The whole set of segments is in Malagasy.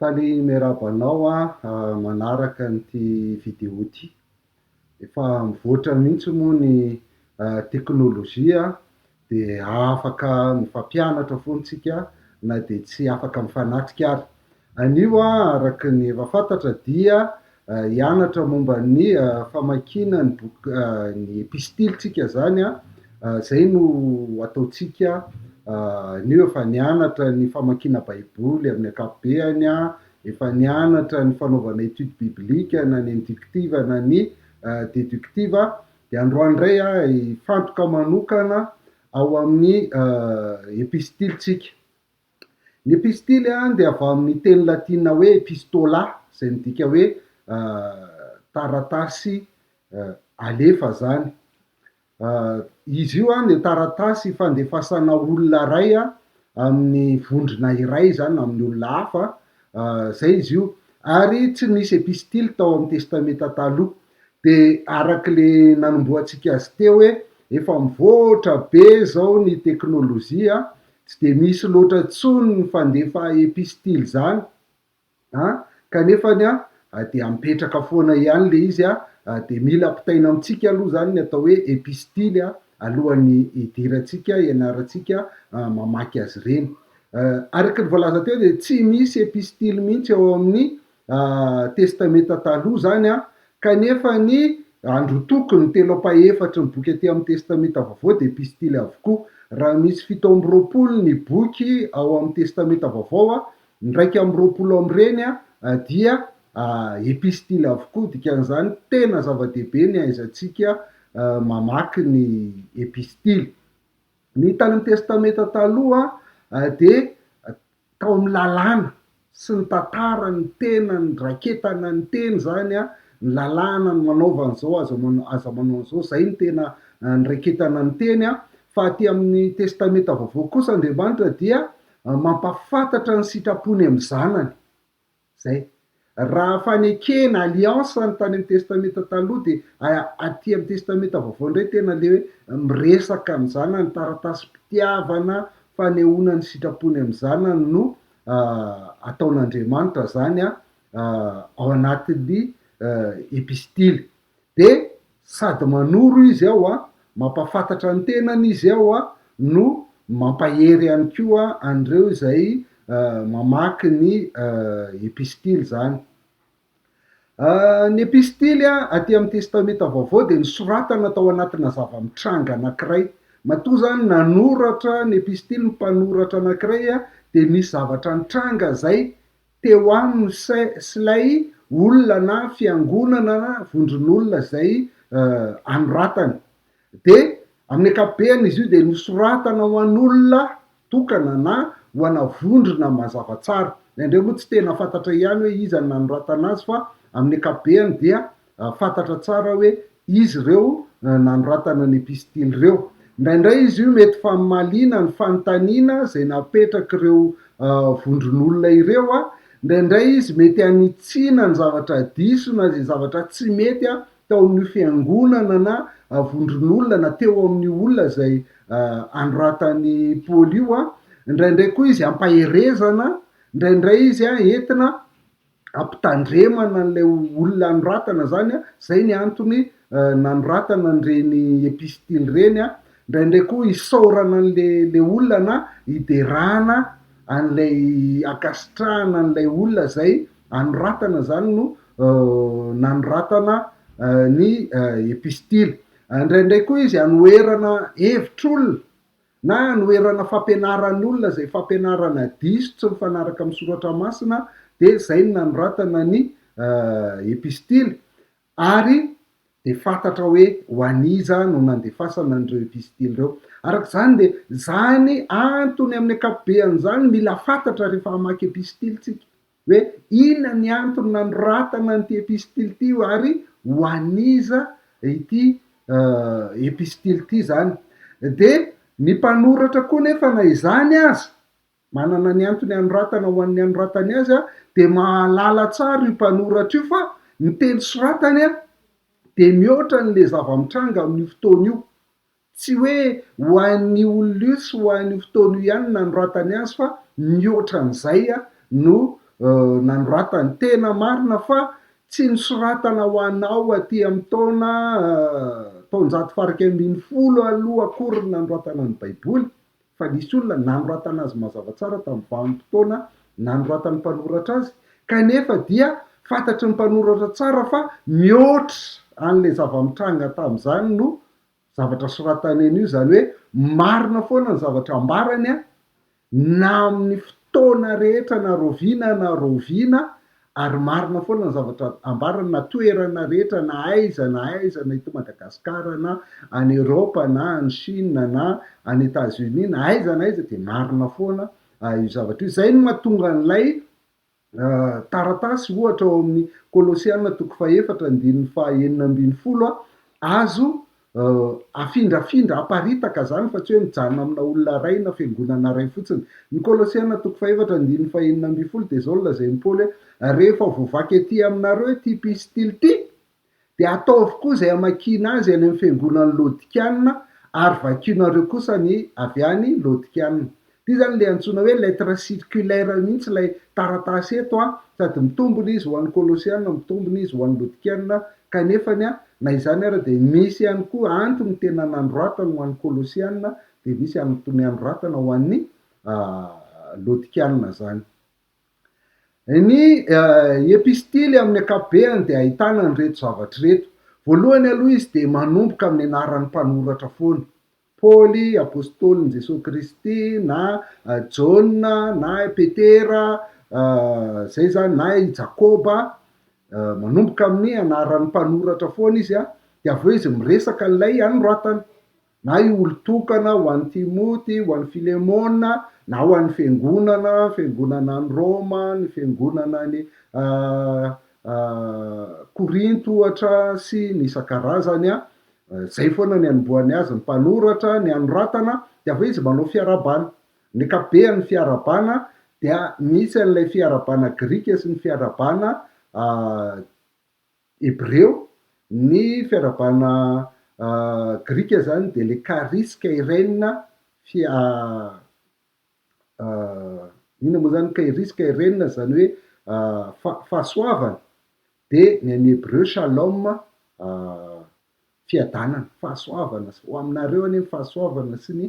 Faly miarahaba anao aho manaraka an'ity vidéo ity. Efa mivoatra mihitsy moa ny teknolojia dia afaka mifampianatra foana isika na dia tsy afaka mifanatrika ary. Anio araka ny efa fantatra dia hianatra momba ny famakiana ny boky ny epistily tsika izany, izay no ataontsika anio. Efa nianatra ny famakiana baiboly amin'ny ankapobeany, efa nianatra ny fanaovana étude biblique na ny inductive na ny déductive, dia androany indray hifantoka manokana ao amin'ny epistily tsika. Ny epistily dia avy amin'ny teny latina hoe epistola, izay midika hoe taratasy alefa izany. Izy io dia taratasy ifandefasana olona iray amin'ny vondrona iray izany na amin'ny olona hafa, izay izy io. Ary tsy nisy epistily tao amin'ny Testamenta Taloha. Dia araka ilay nanombohantsika azy teo hoe efa mivoatra be izao ny teknolojia, Tsy dia misy loatra intsony ny fandefa epistily izany an, kanefany an dia mipetraka foana ihany ilay izy an, dia mila ampitaina amintsika aloha izany ny atao hoe epistily an, alohan'ny hidirantsika hianarantsika mamaky azy ireny. Araka ny voalaza teo dia tsy misy epistily mihitsy ao amin'ny Testamenta Taloha izany an, kanefa ny androtokony telo ampahefatry ny boky aty amin'ny Testamenta Vaovao dia epistily avokoa. Raha misy 27 ny boky ao amin'ny Testamenta Vaovao, ny 21 amin'ireny dia epistily avokoa, dikan'izany tena zava-dehibe ny hahaizantsika mamaky ny epistily. Ny tany amin'ny Testamenta Taloha dia tao amin'ny lalàna sy ny tantara ny tena niraketana ny teny izany an, ny lalàna no manaova an'izao aza manao aza manao an'izao, izay no tena niraketana ny teny an, fa aty amin'ny testamenta vaovao kosa Andriamanitra dia mampafantatra ny sitrapony amin'ny zanany. Zay. Raha fanekena, alliance, ny tany amin'ny testamenta taloha dia aty amin'ny testamenta vaovao indray tena le hoe miresaka amin'ny zanany, taratasim-pitiavana, fanehoana ny sitrapony amin'ny zanany no ataon'Andriamanitra zany ao anatin'ny epistily. Dia sady manoro izy ao an, mampahafantatra ny tenany izy ao an, no mampahery ihany koa an'ireo izay mamaky ny epistily izany. Ny epistily aty amin'ny Testamenta Vaovao dia nosoratana tao anatina zava-mitranga anankiray. Matoa izany nanoratra ny epistily ny mpanoratra anankiray dia nisy zavatra nitranga izay teo aminy sy ilay olona na fiangonana na vondron'olona izay anoratany. Dia amin'ny ankapobeany izy io dia nosoratana ho an'olona tokana na ho ana vondrona mazava tsara. Indraindray moa tsy tena fantatra ihany hoe iza no nanoratana azy fa amin'ny ankapobeany dia Fantatra tsara hoe izy ireo nanoratana ny epistily ireo. Indraindray izy io mety famaliana ny fanontaniana izay napetrak'ireo vondron'olona ireo. Indraindray izy mety hanitsiana ny zavatra diso na izay zavatra tsy mety tao amin'io fiangonana na vondron'olona na teo amin'io olona izay anoratan'i Paoly io. Indraindray koa izy ampaherezana, indraindray izy entina ampitandremana an'ilay olona anoratana zany an, zay ny antony nanoratana an'ireny epistily ireny an, indraindray koa isaorana an'le le olona na hiderana an'ilay ankasitrahana an'ilay olona zay anoratana zany no nanoratana ny epistily, indraindray koa izy anoherana hevitr'olona na hanoherana fampianaran'olona izay fampianarana diso tsy mifanaraka amin'ny soratra masina dia izay no nanoratana ny epistily ary dia fantatra hoe ho an'iza no nandefasana an'ireo epistily ireo. Araka izany dia izany antony amin'ny ankapobeany izany mila fantatra rehefa hamaky epistily tsika. Hoe inona ny antony nanoratana an'ity epistily ity ary ho an'iza ity epistily ity izany. Dia ny mpanoratra koa nefa na izany aza, manana ny antony anoratana ho an'ny anoratany azy, dia mahalala tsara io mpanoratra io fa ny teny soratany dia mihoatra an'ilay zava-mitranga amin'io fotoana io. Tsy hoe ho an'io olona io sy ho an'io fotoana io ihany no nanoratany azy fa mihoatra an'izay no nanoratany. Tena marina fa tsy nosoratana ho anao aty amin'ny taona taonjato faha-11 aloha akory ny nanoratana ny Baiboly, fa nisy olona nanoratana azy mazava tsara tamin'ny vanim-potoana nanoratan'ny mpanoratra azy, kanefa dia fantatry ny mpanoratra tsara fa mihoatra an'ilay zava-mitranga tamin'izany no zavatra soratany an'io, izany hoe marina foana ny zavatra ambarany an, na amin'ny fotoana rehetra na rahoviana na rahoviana, ary marina foana ny zavatra ambarany na toerana rehetra na aiza na aiza na eto Madagascar na any Europe na any Chine na any Etats Unis na aiza na aiza dia marina foana io zavatra io. Izay no mahatonga an'ilay taratasy ohatra ao amin'ny Kolosiana toko fahefatra andininy faha 16 azo Afindrafindra, aparitaka izany fa tsy hoe mijanona amina olona iray na fiangonana iray fotsiny. Ny Kolosiana toko fahefatra andininy fahenina ambin'ny folo dia izao no lazain'i Paoly hoe, Rehefa voavaky ety aminareo ity epistily ity, dia ataovy koa izay hamakiana azy any amin'ny fiangonan'ny Laodikiana, ary vakionareo kosa ny avy any Laodikiana. Ity izany ilay antsoina hoe lettre circulaire mihitsy ilay taratasy eto an, sady mitombina izy ho an'ny Kolosiana, mitombina izy ho an'ny Lodikiana, kanefany an, na izany ara dia misy ihany koa antony tena nanoratana ho an'ny Kolosiana, dia misy antony anoratana ho an'ny Lodikiana izany. Ny epistily amin'ny ankapobeany dia ahitana an'ireto zavatra ireto. Voalohany aloha izy dia manomboka amin'ny anaran'ny mpanoratra foana. Paoly, Apôstôlin'i Jesoa Kristy, na Jaona, na Petera, izay izany, na i Jakôba, manomboka amin'ny anaran'ny mpanoratra foana izy an, dia avy eo izy miresaka an'ilay anoratana, na io olon-tokana ho an'i Timoty, ho an'i Filemona, na ho an'ny fiangonana, fiangonana any Roma, ny fiangonana any Korinto ohatra sy ny isan-karazany an, Zay foana ny anombohany azy, ny mpanoratra, ny anoratana, dia avy eo izy manao fiarahabana. Ny ankapobean'ny fiarahabana dia misy an'ilay fiarahabana grika sy ny fiarahabana hebreo. Ny fiarahabana grika zany dia le charis kairena, inona moa zany kairis, kairena, zany hoe fahasoavana. Dia ny an'ny Hebreo shalom, fiadanana, fahasoavana, ho aminareo anie ny fahasoavana sy ny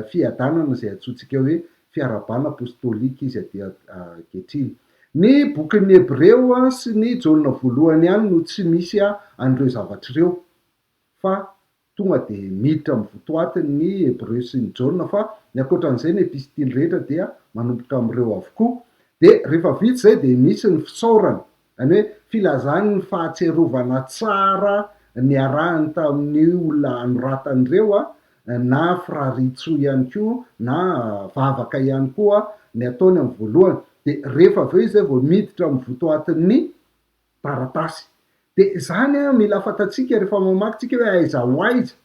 fiadanana izay antsointsika hoe fiarahabana apostolika izy aty ankehitriny. Ny bokin'ny Hebreo sy ny Jaona voalohany ihany no tsy misy an'ireo zavatra ireo fa Tonga dia miditra amin'ny votoatiny ny Hebreo sy ny Jaona fa ny ankoatran'izay ny epistily rehetra dia manomboka amin'ireo avokoa. Dia rehefa vita izay dia misy ny fisaorana, izany hoe filazany ny fahatsiarovana tsara niarahany tamin'ny olona anoratany ireo na firariantsoa ihany koa na vavaka ihany koa ny ataony amin'ny voalohany. Dia rehefa avy eo izy izay vao miditra amin'ny votoatin'ny taratasy. Dia izany an, mila fantatsika rehefa mamaky tsika hoe aiza ho aiza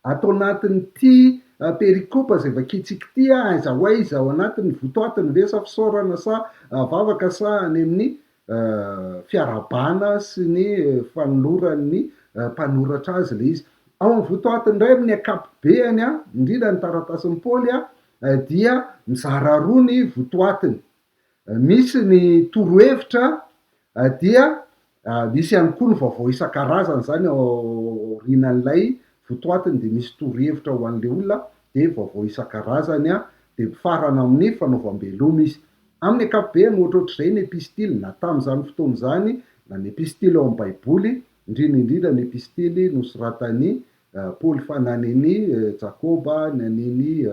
ato anatin'ity perikopa izay vakintsika ity an, aiza ho aiza ao anatin'ny votoatiny ve sa fisaorana sa vavaka sa any amin'ny fiarahabana sy ny fanoloran'ny mpanoratra azy ilay izy. Ao amin'ny votoatiny indray amin'ny ankapobeany an, indrindra ny taratasin'i Paoly an, dia mizara roa ny votoatiny. Misy ny torohevitra dia misy ihany koa ny vaovao isan-karazany izany ao aorianan'ilay votoatiny dia misy torohevitra ho an'ilay olona dia vaovao isan-karazany dia mifarana amin'ny fanaovam-beloma izy. Amin'ny ankapobeny ohatrohatr'izay ny epistily na tamin'izany fotoana izany na ny epistily ao amin'ny baiboly indrindra indrindra ny epistily nosoratan'i Paoly fa na nen'i Jakoba na nen'i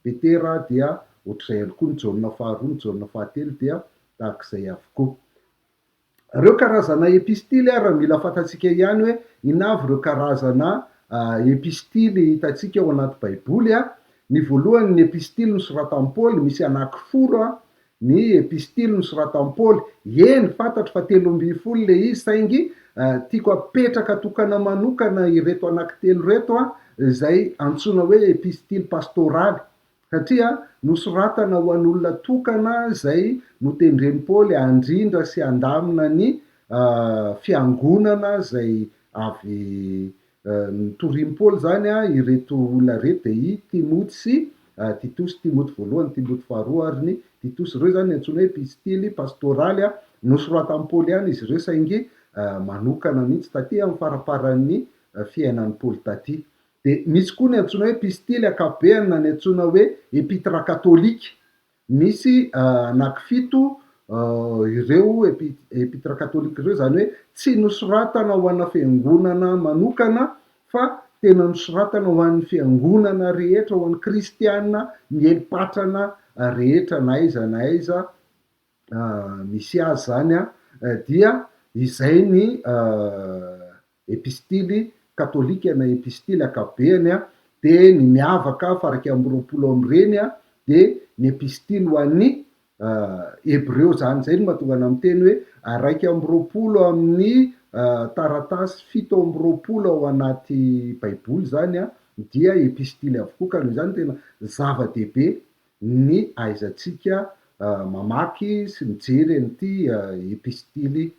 Petera dia ohatr'izay ihany koa ny Jaona faharoa ny Jaona fahatelo dia tahak'izay avokoa. Ireo karazana epistily ary mila fantatsika ihany hoe inona avy ireo karazana epistily hitantsika ao anaty baiboly. Ny voalohany ny epistily nosoratan'i Paoly misy anaky folo Ny epistily nosoratan'i Paoly. Eny, fantatro fa 13 ilay izy, saingy tiako apetraka tokana manokana ireto anankitelo ireto, izay antsoina hoe epistily pastoraly, satria nosoratana ho an'olona tokana izay notendren'i Paoly handrindra sy handamina ny fiangonana izay avy notorian'i Paoly izany ireto olona ireto, dia i Timoty sy. Titosy, Timoty voalohany, Timoty faharoa ary ny Titosy. Ireo izany ny antsoina hoe epistily pastoraly. Nosoratan'i Paoly ihany izy ireo saingy manokana mihitsy taty amin'ny faramparan'ny fiainan'i Paoly taty. Dia misy koa ny antsoina hoe epistily ankapobeany na ny antsoina hoe epitra katolika. Misy anankifito ireo epitre katolika ireo, izany hoe tsy nosoratana ho ana fiangonana manokana fa tena nosoratana ho an'ny fiangonana rehetra, ho an'ny kristiana miely patrana rehetra na aiza na aiza misy azy izany dia izay ny Epistily katolika na epistily ankapobeany dia ny miavaka fa 21 amin'ireny dia ny epistily ho an'ny Hebreo izany. Izay no mahatonga anah miteny hoe 21 amin'ny taratasy 27 ao anaty baiboly izany dia epistily avokoa ka noho izany tena zava-dehibe ny ahaizantsika mamaky sy mijery an'ity epistily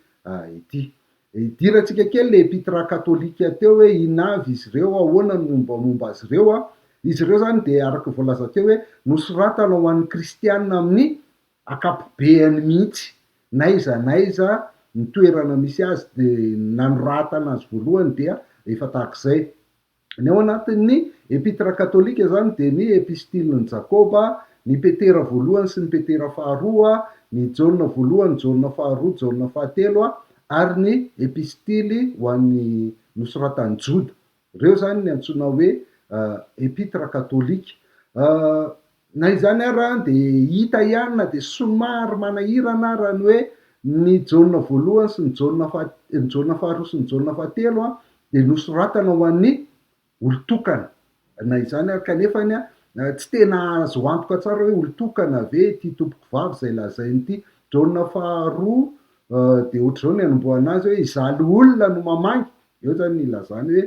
ity. Idirantsika kely le epitra katolika teo hoe inona avy izy ireo, ahoana ny mombamomba azy ireo an. Izy ireo izany dia araka ny voalaza teo hoe nosoratana ho an'ny kristiana amin'ny ankapobeany mihitsy, n'aiza n'aiza ny toerana misy azy dia nanoratana azy voalohany dia efa tahak'izay. Ny ao anatin'ny Epitra katolika izany dia ny Epistilin'i Jakoba, ny Petera voalohany sy ny Petera faharoa, ny Jaona voalohany, Jaona faharoa, Jaona fahatelo, ary ny Epistily ho an'ny nosoratan'i Joda. Ireo izany ny antsoina hoe Epitra katolika. Na izany ara dia hita ihany na dia somary manahirana ara ny hoe ny Jaona voalohany sy ny Jaona faha, ny Jaona faharoa sy ny Jaona fahatelo dia nosoratana ho an'ny olon-tokana. Na izany ary kanefany tsy tena azo antoka tsara hoe olon-tokana ve ity tompokovavy izay lazainy ity. Jaona faharoa dia ohatr'izao ny anombohana azy hoe izaho loholona no mamangy. Eo izany ny ilazany hoe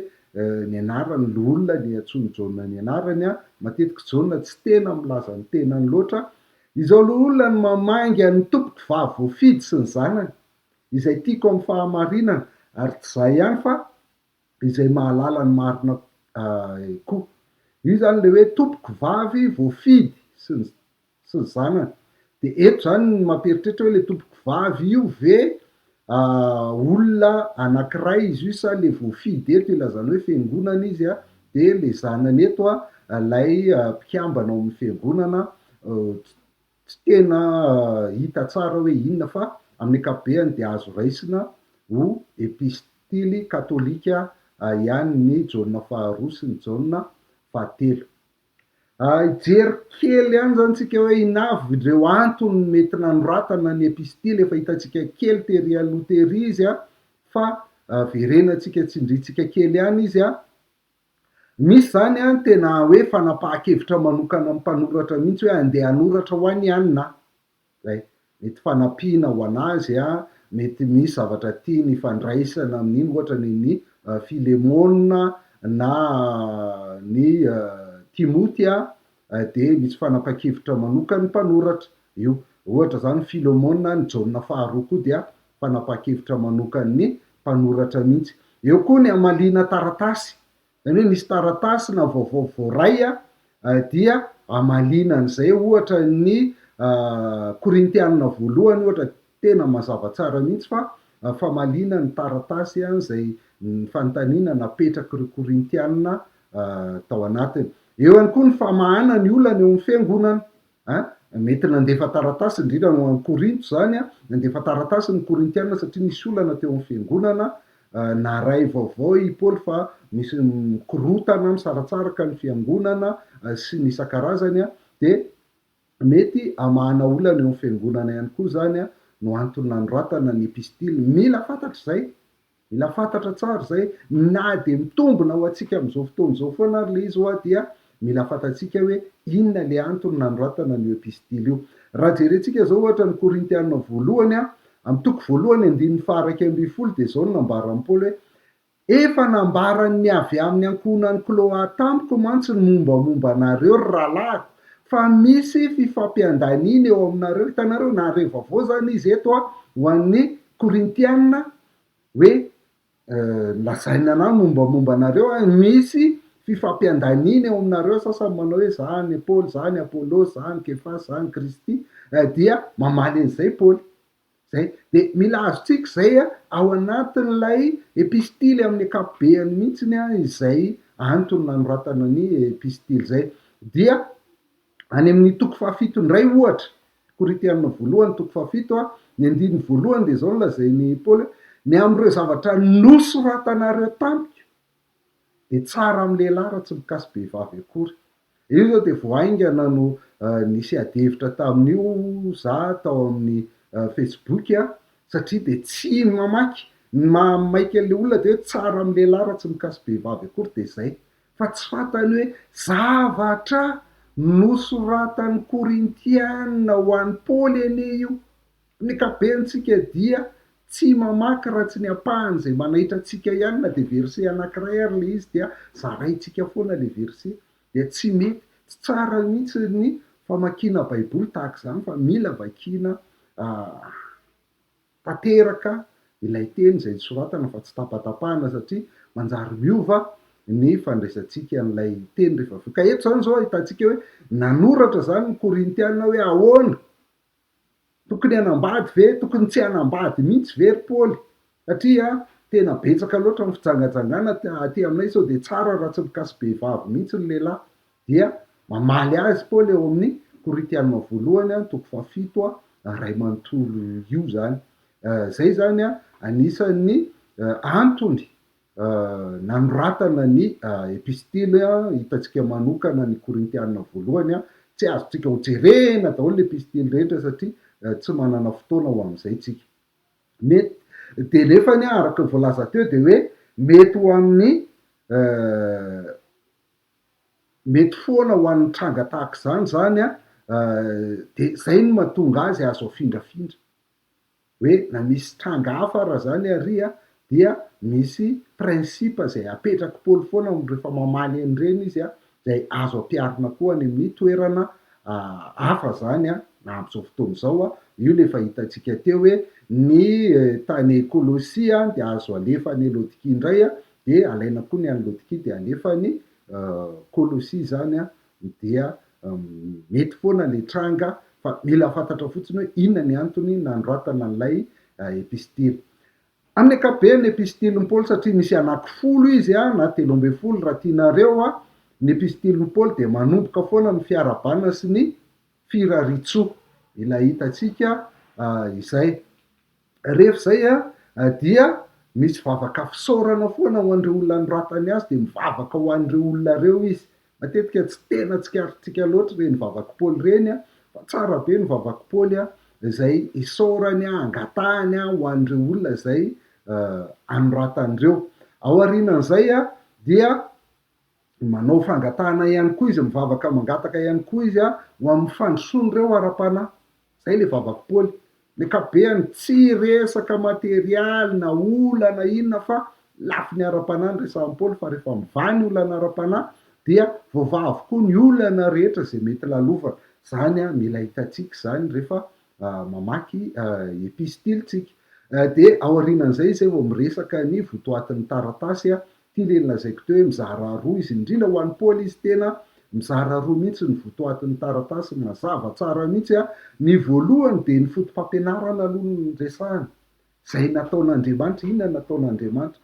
ny anarany loholona ny iantsoan'i Jaona ny anarany. Matetika Jaona tsy tena milaza ny tenany loatra. Izao loholona no mamangy an'ny tompokovavy voafidy sy ny zanany, izay tiako amin'ny fahamarinana, ary tsy izaho ihany fa izay mahalala ny marina koa. Io izany ilay hoe tompokovavy voafidy sy ny sy ny zanany. Dia eto izany ny mampieritreritra hoe ilay tompoko vavy io ve olona anankiray izy io sa ilay voafidy eto ilazana hoe fiangonana izy dia ilay zanany eto ilay mpikambana ao amin'ny fiangonana tsy tena hita tsara hoe inona fa amin'ny ankapobeany dia azo raisina ho epistily katolika ihany ny Jaona faharoa sy ny Jaona fahatelo. Hijery kely ihany izany tsika hoe inona avy ireo antony mety nanoratana ny epistily, efa hitantsika kely tery aloha tery izy fa verenantsika tsindrintsika kely ihany izy. Misy izany tena hoe fanapahan-kevitra manokana amin'ny mpanoratra mihitsy hoe andeha hanoratra ho an'i anona. Zay. Mety fanampiana ho an'azy an, mety misy zavatra tiany ifandraisana amin'iny ohatra ny ny Filemona na ny Timoty an, dia misy fanapan-kevitra manokan'ny mpanoratra io. Ohatra izany Filemona, ny Jaona faharoa koa dia fanapan-kevitra manokan'ny mpanoratra mihitsy. Eo koa ny hamaliana taratasy. Izany hoe misy taratasy na vaovao voaray dia hamaliana an'izay, ohatra ny Korintianina voalohany ohatra tena mazava tsara mihitsy fa famaliana ny taratasy izay ny fanontaniana napetrak'ireo Korintianina tao anatiny. Eo ihany koa ny famahana ny olana eo amin'ny fiangonana. An, mety nandefa taratasy, indrindra ho an'i Korinto izany an, nandefa taratasy ny Korintiana satria nisy olana teo amin'ny fiangonana, naharay vaovao i Paoly fa misy mikorontana, misaratsaraka ny fiangonana sy ny isan-karazany an, dia mety hamahana olana eo amin'ny fiangonana ihany koa izany an, no antony nanoratana ny epistily. Mila fantatra izay. Mila fantatra tsara izay, na dia mitombina ho antsika amin'izao fotoana izao foana ary ilay izy ho'a dia mila fantatsika hoe inona ilay antony nanoratana an'io epistily io. Raha jerentsika izao ohatra ny Korintiana voalohany amin'ny toko voalohany andininy faha-11 dia izao no nambaran'i Paoly hoe, Efa nambaran'ny avy amin'ny ankohonan'i Kloa tamiko mantsy ny mombamomba anareo ry rahalahiko, fa misy fifampiandaniana eo aminareo, hitanareo, nahare vaovao izany izy eto ho an'ny Korintiana hoe lazaina anah mombamomba anareo aho, misy fifampiandaniana eo aminareo, sasany manao hoe za an'i Paoly, za an'i Apolosy, za an'i Kefasy, za an'i Kristy, dia mamaly an'izay Paoly. Zay. Dia mila azontsika izay ao anatin'ilay epistily amin'ny ankapobeany mihitsiny izay antony nanoratana ny epistily izay. Dia any amin'ny toko fahafito indray ohatra, Korintiana voalohany toko fahafito, ny andininy voalohany dia izao no lazain'i Paoly hoe, Ny amin'ireo zavatra nosoratanareo tamiko dia tsara amin'ny lehilahy raha tsy mikasi-behivavy akory. Io izao dia vao haingana no nisy adihevitra tamin'io za tao amin'ny Facebook satria dia tsy mamaky, ny mahamaika an'ilay olona dia hoe tsara amin'ny lehilahy raha tsy mikasi-behivavy akory dia izay. Fa tsy fantany hoe zavatra nosoratan'ny Korintiana ho an'i Paoly anie io. Ny ankapobentsika dia tsy mamaky raha tsy ny ampahany izay manaitra antsika ihany na dia verset anankiray ary ilay izy dia zaraintsika foana ilay verset. Dia tsy mety, tsy tsara mihitsy ny famakiana baiboly tahaka izany fa mila vakiana tanteraka ilay teny izay nosoratana fa tsy tapatapahana satria manjary miova ny fandraisantsika an'ilay teny rehefa avy eo. Ka eto izany izao ahitantsika hoe nanoratra izany ny Korintiana hoe ahoana? Tokony hanambady ve? Tokony tsy hanambady mihitsy ve ry Paoly? Satria tena betsaka loatra ny fijangajangana aty aminay sao dia tsara raha tsy mikasi-behivavy mihitsy ny lehilahy. Dia mamaly azy Paoly ao amin'ny Korintiana voalohany toko fahafito iray manontolo io izany. Izay izany anisan'ny antony Nanoratana ny epistily hitantsika manokana ny Korintiana voalohany. Tsy azontsika ho jerena daholo ny epistily rehetra satria tsy manana fotoana ho amin'izay tsika. Mety dia nefany araka ny voalaza teo dia hoe mety ho amin'ny mety foana ho an'ny tranga tahaka izany izany dia izay no mahatonga azy azo afindrafindra. Hoe na misy tranga hafa ara zany ary a, dia misy principe izay apetrak'i Paoly foana rehefa mamaly an'ireny izy a, izay azo ampiharina koa any amin'ny toerana hafa zany a, na amin'izao fotoana izao a, io le efa hitantsika teo hoe ny tany Kolosia dia azo alefa any Laodikia indray a, dia alaina koa ny any Laodikia dia alefa any Kolosia zany a, dia mety foana ilay tranga fa mila fantatra fotsiny hoe inona ny antony nanoratana an'ilay epistily. Amin'ny ankapobeny ny epistilin'i Paoly satria misy anaky folo izy na 13 raha tianareo, ny epistilin'i Paoly dia manomboka foana amin'ny fiarahabana sy ny firariantsoa. Ilay hitantsika izay. Rehefa izay dia misy vavaka fisaorana foana ho an'ireo olona anoratany azy dia mivavaka ho an'ireo olona ireo izy. Matetika tsy tena tsikaritsika loatra ireny vavak'i Paoly ireny fa tsara be ny vavak'i Paoly izay isaorany, angatahany ho an'ireo olona izay anoratany ireo. Ao aorianan'izay dia manao fangatahana ihany koa izy, mivavaka mangataka ihany koa izy ho amin'ny fandrosoan'ireo ara-panahy. Izay ilay vavak'i Paoly. Ny ankapobeany tsy resaka materialy na olana inona fa lafiny ara-panahy no resahan'i Paoly fa rehefa mivaha ny olana ara-panahy dia voavaha avokoa ny olana rehetra izay mety lalovana. Izany mila hitantsika izany rehefa mamaky epistily tsika. Dia aorianan'izay izay vao miresaka ny votoatin'ny taratasy Ity ilay nolazaiko teo hoe mizara roa izy, indrindra ho an'i Paoly izy tena mizara roa mihitsy ny votoatin'ny taratasy, mazava tsara mihitsy a! Ny voalohany dia ny foto-pampianarana aloha no resahana, izay nataon'Andriamanitra, inona no nataon'Andriamanitra?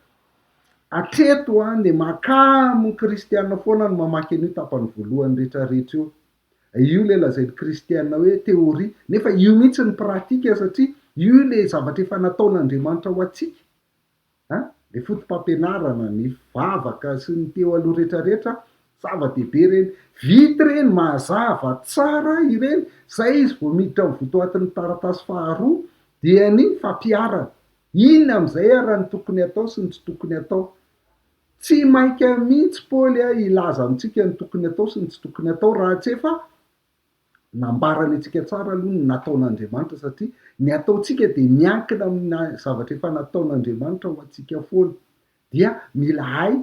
Hatreto an, dia mahakamo ny kristiana foana ny mamaky an'io tapany voalohany rehetra rehetra io. Io ilay lazain'ny kristiana hoe théorie, nefa io mihitsy ny pratique satria io ilay zavatra efa nataon'Andriamanitra ho antsika. An! Ny foto-pampianarana, ny vavaka sy ny teo aloha rehetra rehetra, zava-dehibe ireny. Vita ireny, mazava tsara ireny, zay izy vao miditra amin'ny votoatin'ny taratasy faharoa dia ny fampiharana. Inona amin'izay ara ny tokony hatao sy ny tsy tokony hatao? Tsy maika mihitsy Paoly hilaza amintsika ny tokony hatao sy ny tsy tokony hatao raha tsy efa Nambarany antsika tsara aloha ny nataon'Andriamanitra satria ny ataontsika dia miankina amin'ny zavatra efa nataon'Andriamanitra ho antsika foana. Dia mila hay,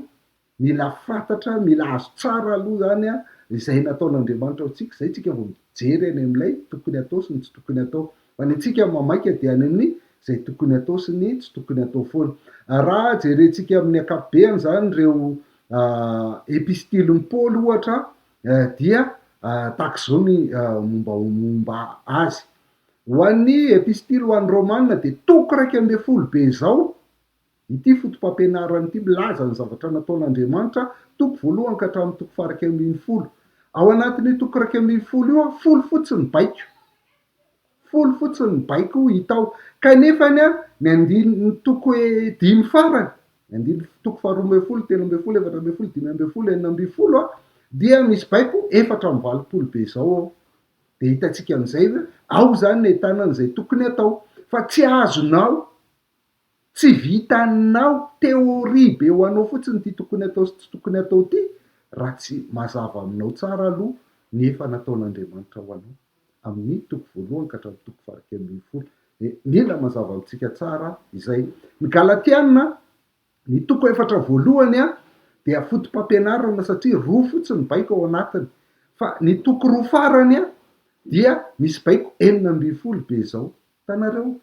mila fantatra, mila azo tsara aloha izany izay nataon'Andriamanitra ho antsika, izay tsika vao mijery any amin'ilay tokony hatao sy ny tsy tokony hatao. Fa ny antsika mamaika dia any amin'ny izay tokony hatao sy ny tsy tokony hatao foana. Raha jerentsika amin'ny ankapobeny izany ireo epistilin'i Paoly ohatra dia tahaka izao ny mombamomba azy. Ho an'ny epistily ho an'ny Romana dia toko 11 be izao ity foto-pampianarana ity milaza ny zavatra nataon'Andriamanitra, toko voalohany ka hatramin'ny toko faha-11. Ao anatin'io toko 11 io, folo fotsiny ny baiko. Folo fotsiny ny baiko hita ao. Kanefa ny andininy toko dimy farany, ny andininy toko faharoa ambin'ny folo, 13, 14, 15, 16 dia misy baiko 84 be izao ao. Dia hitantsika amin'izay hoe ao izany ny ahitana an'izay tokony hatao. Fa tsy azonao, tsy vitanao théorie be ho anao fotsiny ity tokony hatao sy tsy tokony hatao ity raha tsy mazava aminao tsara aloha ny efa nataon'Andriamanitra ho anao amin'ny toko voalohany ka hatramin'ny toko faha-11. Dia mila mazava amintsika tsara izay. Ny Galatiana Ny toko efatra voalohany dia foto-pampianarana satria roa fotsiny ny baiko ao anatiny. Fa ny toko roa farany dia misy baiko 16 be izao. Hitanareo?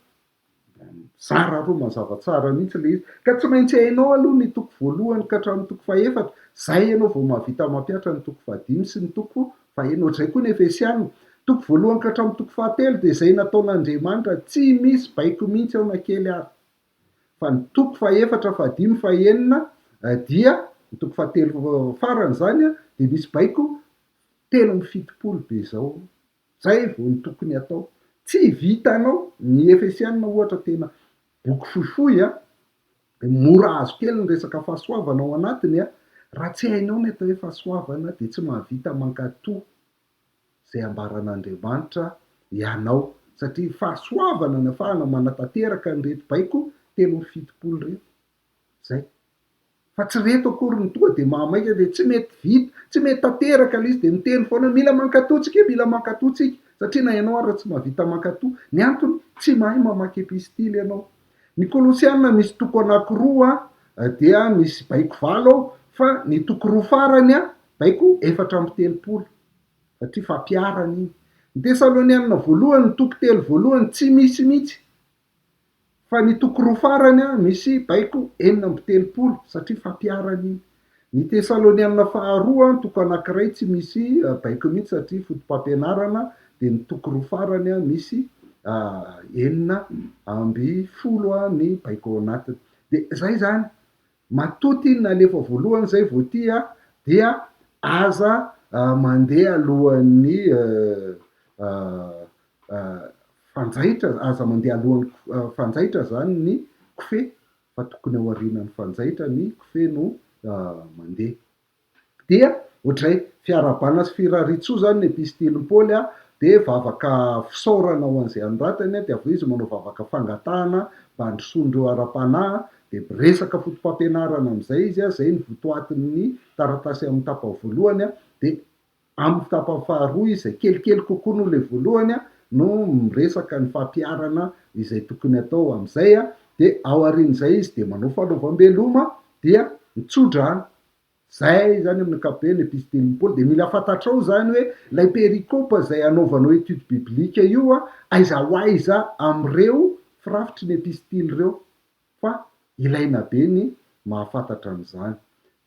Mizara roa mazava tsara mihitsy ilay izy. Ka tsy maintsy hainao aloha ny toko voalohany ka hatramin'ny toko fahefatra, izay ianao vao mahavita mampihatra ny toko fahadimy sy ny toko fahenina. Ohatr'izay koa ny Efesiana. Toko voalohany ka hatramin'ny toko fahatelo dia izay nataon'Andriamanitra, tsy misy baiko mihitsy ao na kely ary. Fa ny toko fahefatra, fahadimy, fahenina dia, ny toko fahatelo farany izany dia misy baiko 73 be izao. Izay vao ny tokony hatao. Tsy vitanao, ny Efesiana ohatra tena boky fohifohy a, dia mora azo kely ny resaka fahasoavana ao anatiny a, raha tsy hainao ny atao hoe fahasoavana dia tsy mahavita mankatò izay ambaran'Andriamanitra ianao, satria fahasoavana ny afahana manatanteraka an'ireto baiko 73 ireto. Izay. Fa tsy ireto akory no tonga dia mahamaika dia tsy mety vita, tsy mety tanteraka ilay izy dia miteny foana hoe mila mankatò tsika, mila mankatò tsika, satria na ianao ara tsy mahavita mankatò. Ny antony, tsy mahay mamaky epistily ianao. Ny Kolosiana misy toko anankiroa dia misy baiko valo ao, fa ny toko roa farany baiko 34. Satria fampiharana iny. Ny Tesalonianina voalohany, ny toko telo voalohany tsy misy mihitsy. Fa ny toko roa farany misy baiko 36 satria fampiharana iny. Ny Tesalonianina faharoa, toko anankiray tsy misy baiko mihitsy satria foto-pampianarana, dia ny toko roa farany misy 16 ny baiko ao anatiny. Dia izay izany. Matoa ty nalefa voalohany zay vao ty a dia aza mandeha alohan'ny fanjaitra, aza mandeha alohan'ny fanjaitra zany ny kofehy fa tokony ao aorianan'ny fanjaitra ny kofehy no mandeha. Dia ohatrizay, fiarahabana sy firariantsoa izany ny epistilin'i Paoly dia vavaka fisaorana ho an'izay anoratany, dia avy eo izy manao vavaka fangatahana mba handrosoan'ireo ara-panahy, dia miresaka fotopampianarana amin'izay izy, izay no votoatin'ny taratasy amin'ny tapany voalohany, dia amin'ny tapany faharoa izy, izay kelikely kokoa noho ilay voalohany, no miresaka ny fampiharana izay tokony hatao amin'izay, dia aorian'izay izy dia manao fanaovam-beloma, dia mitsodrano. Zay izany amin'ny ankapobeny epistilin'i Paoly. Dia mila fantatrao izany hoe ilay perikopa izay anaovanao étude biblique io an, aiza ho aiza amin'ireo firafitry ny epistily ireo. Fa ilaina be ny mahafantatra an'izany.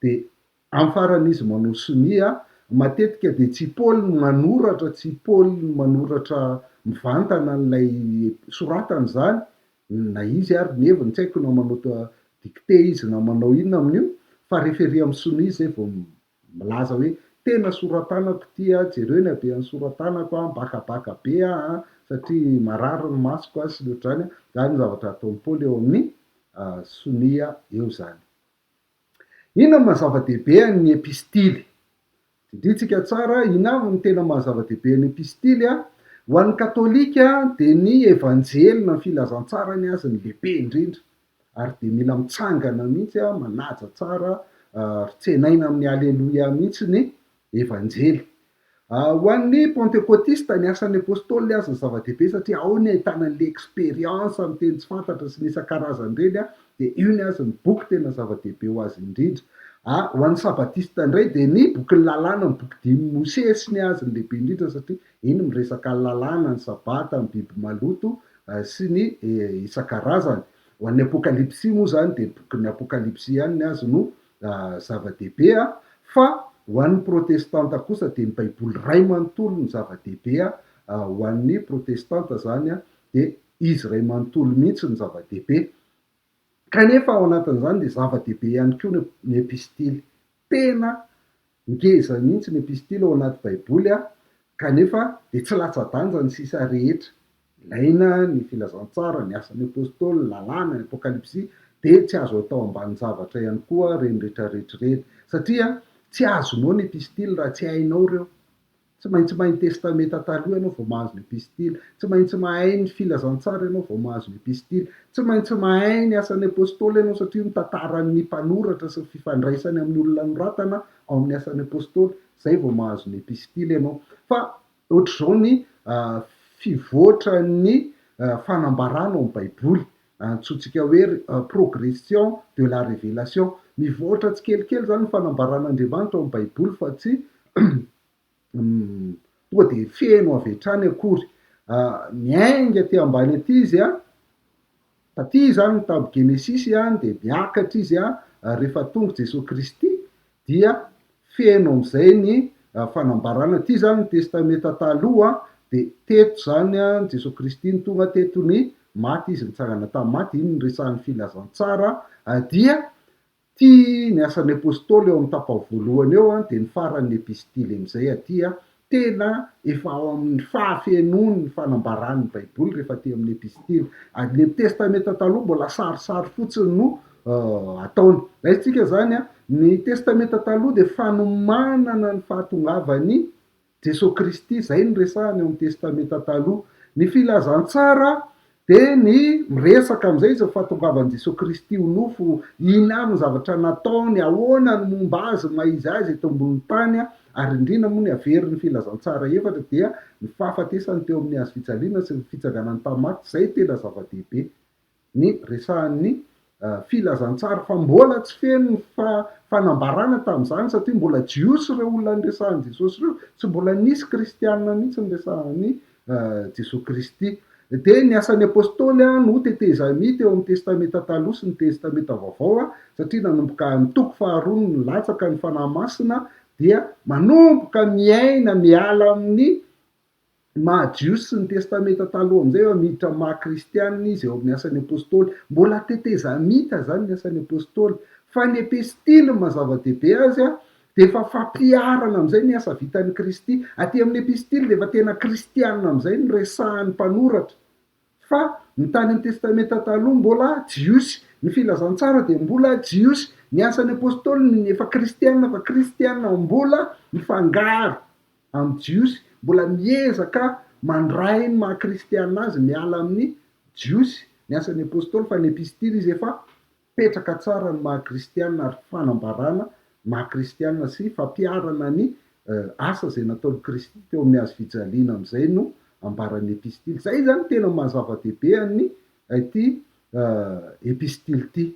Dia amin'ny farany izy manao sonia, matetika dia tsy i Paoly no manoratra, tsy i Paoly no manoratra mivantana an'ilay soratany izany, Na izy ary ny heviny tsy haiko na manao dictée izy na manao inona amin'io fa rehefa ery amin'ny sonia izy zay vao milaza hoe tena sora-tanako ity a, jereo ny habean'ny sora-tanako a, mibakabaka be aho an, satria marary ny masoko a, sy ny ohatr'izany a, zany ny zavatra ataon'i Paoly eo amin'ny sonia eo zany. Inona no maha zava-dehibe an'ny epistily? Didintsika tsara, inona avy no tena maha zava-dehibe ny epistily? Ho an'ny katolika dia ny evanjely na ny filazantsara ny azy no lehibe indrindra ary dia mila mitsangana mihitsy, manaja tsara ary tsenaina amin'ny aleloia mihitsy ny Evanjely. Ho an'ny Pantekotista, ny asan'ny Apôstôly aza zava-dehibe satria ao ny ahitana an'ilay expérience amin'ny teny tsy fantatra sy ny isan-karazany ireny, dia io ny azy ny boky tena zava-dehibe ho azy indrindra. Ho an'ny Sabatista indray dia ny bokin'ny lalàna, ny boky dimin'i Mosesy ny azy no lehibe indrindra satria iny miresaka ny lalàna, ny sabata, ny biby maloto sy ny isan-karazany. Ho an'ny Apokalypsy moa izany dia bokin'ny Apokalypsy ihany ny azy no. zava-dehibe fa ho an'ny protestanta kosa dia ny Baiboly iray manontolo no zava-dehibe ho an'ny protestanta izany dia izy iray manontolo mihitsy no zava-dehibe. Kanefa ao anatin'izany dia zava-dehibe ihany koa ny epistily. Tena ngeza mihitsy ny epistily ao anaty Baiboly kanefa dia tsy latsa-danja ny sisa rehetra. Ilaina ny filazantsara, ny asan'ny Apostoly, ny lalàna, ny Apokalypsy, dia tsy azo atao ambanin-javatra ihany koa ireny rehetrarehetra ireny. Satria tsy azonao ny epistily raha tsy hainao ireo. Tsy maintsy mahay ny Testamenta Taloha ianao vao mahazo ny epistily. Tsy maintsy mahay ny filazantsara ianao vao mahazo ny epistily. Tsy maintsy mahay ny asan'ny Apostoly ianao satria io ny tantaran'ny mpanoratra sy ny fifandraisany amin'ny olona noratana ao amin'ny asan'ny Apostoly. Izay vao mahazo ny epistily ianao. Fa Ohatr'izao ny fivoatran'ny fanambarana ao amin'ny Baiboly, antsointsika hoe progression de la révélation. Mivoatra tsikelikely izany ny fanambaran'Andriamanitra ao amin'ny Baiboly fa tsy tonga dia feno avy hatrany akory. Miainga aty ambany aty izy, taty izany ny tamin'ny Genesisy dia miakatra izy rehefa tonga Jesoa Kristy dia feno amin'izay ny fanambarana, ity izany ny testamenta taloha dia teto izany Jesoa Kristy no tonga teto ny maty izy nitsangana tamin'ny maty, iny no resahan'ny filazantsara dia ity ny asan'ny apostoly eo amin'ny tapany voalohany eo dia ny faran'ny epistily amin'izay aty Tena efa ao amin'ny fahafenoany ny fanambaran'ny Baiboly rehefa aty amin'ny Epistily. Ary ny Testamenta Taloha mbola sarisary fotsiny no ataony. Raisintsika izany, ny Testamenta Taloha dia fanomanana ny fahatongavan'i Jesoa Kristy, izay no resahana eo amin'ny Testamenta Taloha. Ny Filazantsara Dia ny miresaka amin'izay izy ny fahatongavan'i Jesoa Kristy ho nofo, inona avy ny zavatra nataony, ahoana ny momba azy, ny maha izy azy eto ambonin'ny tany, ary indrindra moa ny averin'ny filazantsara efatra dia ny fahafatesany teo amin'ny hazo fijaliana sy ny fitsanganany tamin'ny maty, izay tena zava-dehibe ny resahan'ny filazantsara fa mbola tsy feno ny fanambarana tamin'izany satria mbola Jiosy ireo olona niresahan'i Jesosy ireo, tsy mbola nisy kristiana mihitsy niresahan'i Jesoa Kristy. Dia ny asan'ny Apostoly no tetezamita eo amin'ny Testamenta Taloha sy ny Testamenta Vaovao satria nanomboka amin'ny toko faharoa no nilatsaka ny Fanahy Masina dia manomboka miaina miala amin'ny maha Jiosy sy ny Testamenta Taloha amin'izay fa miditra amin'ny maha Kristianina izy eo amin'ny asan'ny Apostoly. Mbola tetezamita izany ny asan'ny Apostoly. Fa ny Epistily ny maha zava-dehibe azy dia efa fampiharana amin'izay ny asa vitan'i Kristy. Aty amin'ny Epistily dia efa tena Kristianina amin'izay no resahan'ny mpanoratra. Fa ny tany amin'ny Testamenta Taloha mbola Jiosy. Ny Filazantsara dia mbola Jiosy. Ny asan'ny Apostoly ny efa Kristianina fa Kristianina mbola mifangaro. amin'ny Jiosy, mbola miezaka mandray ny maha kristiana azy miala amin'ny Jiosy, ny asan'ny Apostoly, fa ny Epistily izy efa mipetraka tsara ny maha kristiana ary fanambarana maha kristiana sy fampiharana ny asa izay nataon'i Kristy teo amin'ny hazo fijaliana amin'izay no ambaran'ny Epistily. Izay izany tena maha zava-dehibe an'ny ity Epistily ity.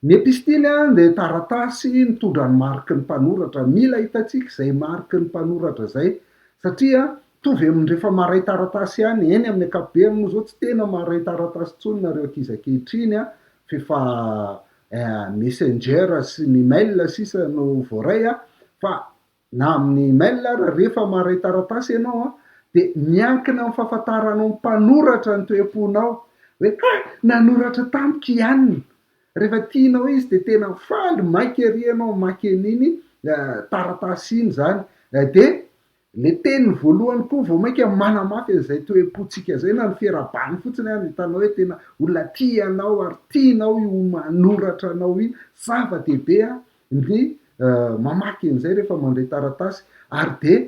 Ny epistily dia taratasy mitondra ny mariky ny mpanoratra. Mila hitantsika izay mariky ny mpanoratra izay satria mitovy amin'ny rehefa maharay taratasy ihany, eny amin'ny ankapobeny moa izao tsy tena maharay taratasy intsony nareo ankizy ankehitriny f'efa messenger sy ny mail sisa no voaray fa na amin'ny email ary rehefa maharay taratasy ianao an, dia miankina amin'ny fahafantaranao ny mpanoratra ny toe-ponao hoe ha! nanoratra tamiko i anona, rehefa tianao izy dia tena faly maika ery ianao mamaky an'iny taratasy iny izany, dia le teniny voalohany koa vao mainka manamafy an'izay toe-pontsika izay na ny fiarahabany fotsiny ary hitanao hoe tena olona tia anao ary tianao io manoratra anao io, zava-dehibe an ny mamaky an'izay rehefa mandray taratasy ary dia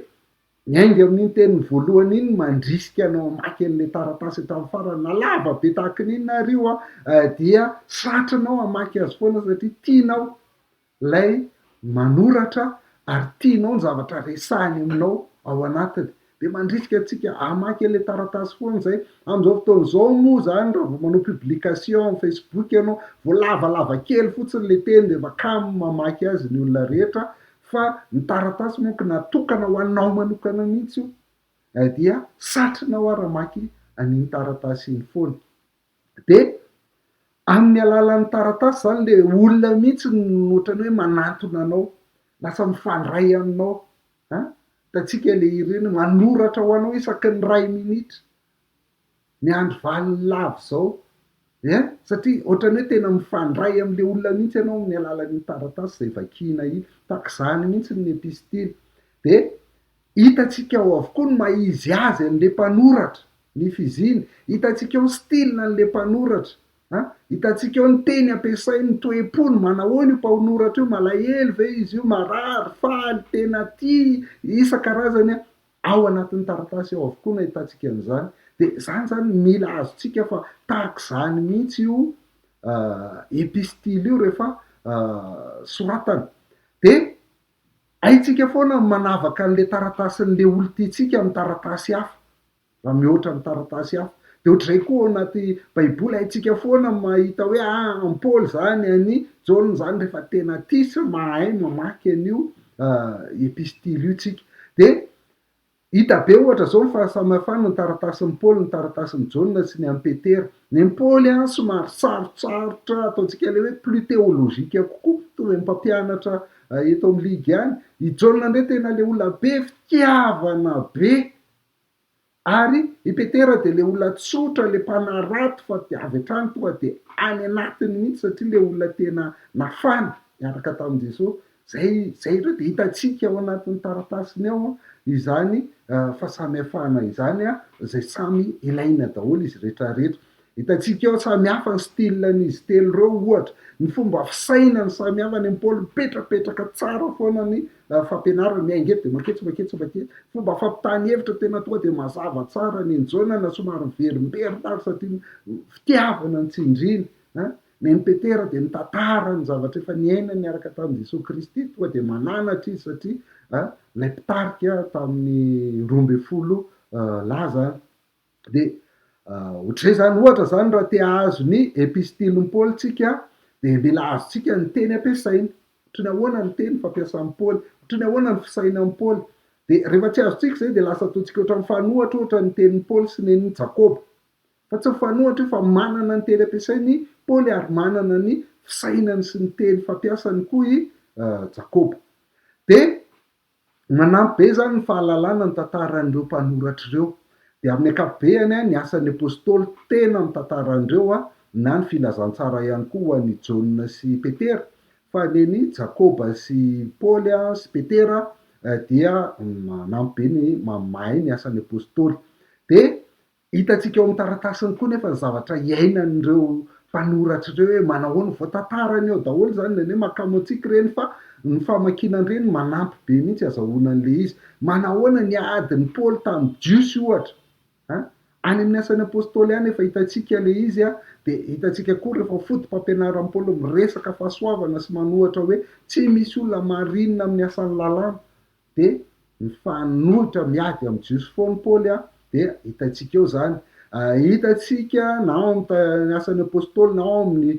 miainga amin'iny teniny voalohany iny mandrisika anao hamaky an'ilay taratasy hatramin'ny farany na lava be tahaka ny inona ary io an, dia satrinao hamaky azy foana satria tianao ilay manoratra ary tianao ny zavatra resahiny aminao ao anatiny. Dia mandrisika antsika hamaky an'ilay taratasy foana izay. Amin'izao fotoana izao moa izany raha vao manao publication amin'ny facebook ianao, vao lavalava kely fotsiny ilay teny dia efa kamo mamaky azy ny olona rehetra, fa ny taratasy manko natokana ho anao manokana mihitsy io, dia satrinao ary hamaky an'iny taratasy iny foana. Dia. Amin'ny alalan'ny taratasy izany ilay olona mihitsy no ohatran'ny hoe manantona anao, lasa mifandray aminao. An! Hitantsika ilay ireny manoratra ho anao isaky ny iray minitra. Miandry valiny lava izao. Ein! Satria ohatran'ny hoe tena mifandray amin'ilay olona mihitsy ianao amin'ny alalan'iny taratasy izay vakiana iny. Tahaka izany mihitsy ny epistily. Dia hitantsika ao avokoa ny maha izy azy an'ilay mpanoratra, ny fiziny. Hitantsika ao ny style an'ilay mpanoratra. An! Hitantsika ao ny teny ampiasainy, ny toe-pony, manahoana io mpanoratra io, malahelo ve izy io, marary, faly, tena tia, isan-karazany an! Ao anatin'ny taratasy ao avokoa no ahitantsika an'izany. Dia izany izany mila azontsika fa tahaka izany mihitsy io epistily io rehefa soratana. Dia haintsika foana ny manavaka an'ilay taratasin'ilay olon-tiantsika amin'ny taratasy hafa, raha mihoatra ny taratasy hafa. Dia ohatr'izay koa ao anaty baiboly, haintsika foana ny mahita hoe ah an'i Paoly izany, an'i Jaona izany rehefa tena tia sy mahay mamaky an'io epistily io tsika. Dia hita be ohatra izao ny fahasamihafana ny taratasin'i Paoly, ny taratasin'i Jaona sy ny an'i Petera. Ny an'i Paoly an somary sarotsarotra, ataontsika ilay hoe plus théologique kokoa, mitovy amin'ny mpampianatra eto amin'ny ligy ihany. I Jaona indray tena ilay olona be fitiavana be. Ary i Petera dia ilay olona tsotra, ilay mpanarato fa dia avy hatrany tonga dia any anatiny mihitsy satria ilay olona tena nafana niaraka tamin'i Jesoa. Izay, izay ireo dia hitantsika ao anatin'ny taratasiny ao izany fahasamihafana izany, izay samy ilaina daholo izy rehetra rehetra. Hitantsika eo samy hafa ny style an'izy telo ireo ohatra, ny fomba fisainany samy hafa, ny an'i Paoly mipetrapetraka tsara foana ny fampianarany, miainga eto dia manketsy manketsy manketsy, fomba fampitany hevitra tena tonga dia mazava tsara, ny an'i Jaona na somary miverimberina ary satria fitiavana no tsindriny an, ny an'i Petera dia mitantara ny zavatra efa niainany niaraka tamin'i Jesoa Kristy, tonga dia mananatra izy satria ilay mpitarika tamin'ny 12 lahy zany. Dia ohatr'izay izany, ohatra izany raha te hahazo ny epistilin'i Paoly tsika dia mila azontsika ny teny ampiasainy, ohatry ny ahoana ny teny fampiasan'i Paoly, ohatry ny ahoana ny fisainan'i Paoly. Dia rehefa tsy azontsika izay dia lasa ataontsika ohatran'ny mifanohitra ohatra ny tenin'i Paoly sy nenin'i Jakoba. Fa tsy mifanohitra io fa manana ny teny ampiasainy i Paoly ary manana ny fisainany sy ny teny fampiasany koa i Jakoba. Dia Manampy be izany ny fahalalana ny tantaran'ireo mpanoratra ireo. Dia amin'ny ankapobeany, ny Asan'ny Apostoly tena mitantara an'ireo, na ny Filazantsara ihany koa ho an'i Jaona sy Petera, fa ny an'i Jakoba sy Paoly sy Petera dia manampy be ny mahay ny Asan'ny Apostoly. Dia Hitantsika ao amin'ny taratasiny koa nefa ny zavatra iainan'ireo mpanoratra ireo hoe manahoana, voatantarany ao daholo izany, indraindray mahakamo antsika ireny fa ny famakiana an'ireny manampy be mihitsy azahoana an'ilay izy. Manahoana ny adin'i Paoly tamin'ny Jiosy ohatra an? Any amin'ny Asan'ny Apostoly any efa hitantsika ilay izy an, dia hitantsika koa rehefa foto-pampianaran'i Paoly miresaka fahasoavana sy manohatra hoe tsy misy olona marinina amin'ny asan'ny lalàna. Dia mifanohitra miady amin'ny Jiosy foana Paoly an, dia hitantsika eo izany. Hitantsika na ao amin'ny Asan'ny Apostoly na ao amin'ny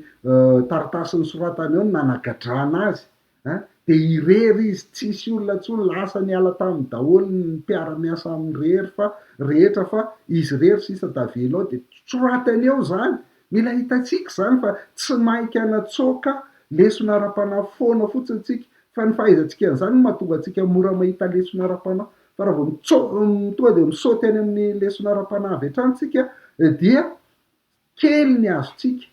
taratasy nosoratany ao ny nanagadrana azy an, dia irery izy, tsisy olona intsony, lasa niala taminy daholo ny mpiara-miasa aminy rehery fa rehetra fa izy irery sisa tavela ao, dia soratany eo izany. Mila hitantsika izany fa tsy maika natsoaka lesona ara-panahy foana fotsiny tsika fa ny fahaizantsika an'izany no mahatonga antsika mora mahita lesona ara-panahy fa raha vao mitso- tonga dia misaoty any amin'ny lesona ara-panahy avy hatrany tsika dia kely ny azontsika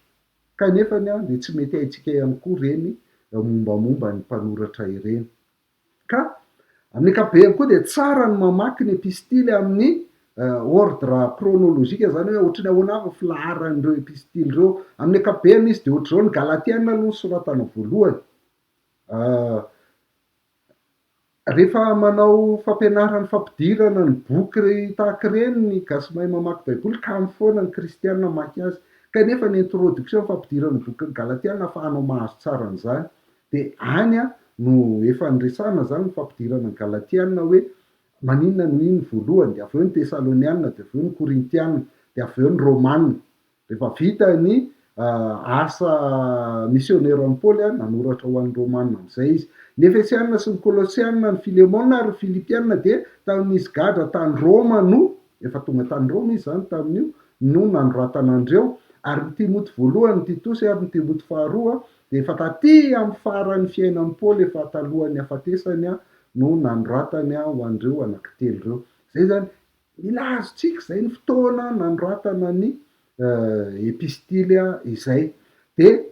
kanefa dia tsy mety haintsika ihany koa ireny mombamomba ny mpanoratra ireny. Ka amin'ny ankapobeny koa dia tsara ny mamaky ny epistily amin'ny ordre chronologique, izany hoe ohatry ny ahoana avy ny filaharan'ireo epistily ireo. Amin'ny ankapobeny izy dia ohatr'izao, ny Galatiana aloha no soratana voalohany. Rehefa manao fampianarana fampidirana ny boky tahaka ireny ny gasy mahay mamaky baiboly, kamo foana ny kristiana mamaky azy. Kanefa ny introduction fampidirana ny bokin'ny Galatiana ahafahanao mahazo tsara an'izany. Dia any no efa niresahana izany ny fampidirana ny Galatiana hoe maninona no iny voalohany, dia avy eo ny Tesaloniana, dia avy eo ny Korintiana, dia avy eo ny Romana. Rehefa vita ny asa misioneran'i Paoly, nanoratra ho an'ny Romana amin'izay izy. Ny Efesiana sy ny Kolosiana, ny Filemona ary ny Filipiana dia tamin'izy gadra tany Roma no, efa tonga tany Roma izy izany tamin'io, no nanoratana an'ireo. Ary ny Timoty voalohany, ny Titosy ary ny Timoty faharoa dia efa taty amin'ny faran'ny fiainan'i Paoly, efa talohan'ny hafatesany no nanoratany ho an'ireo anankitelo ireo. Izay izany, mila azontsika izay ny fotoana nanoratana ny epistily izay. Dia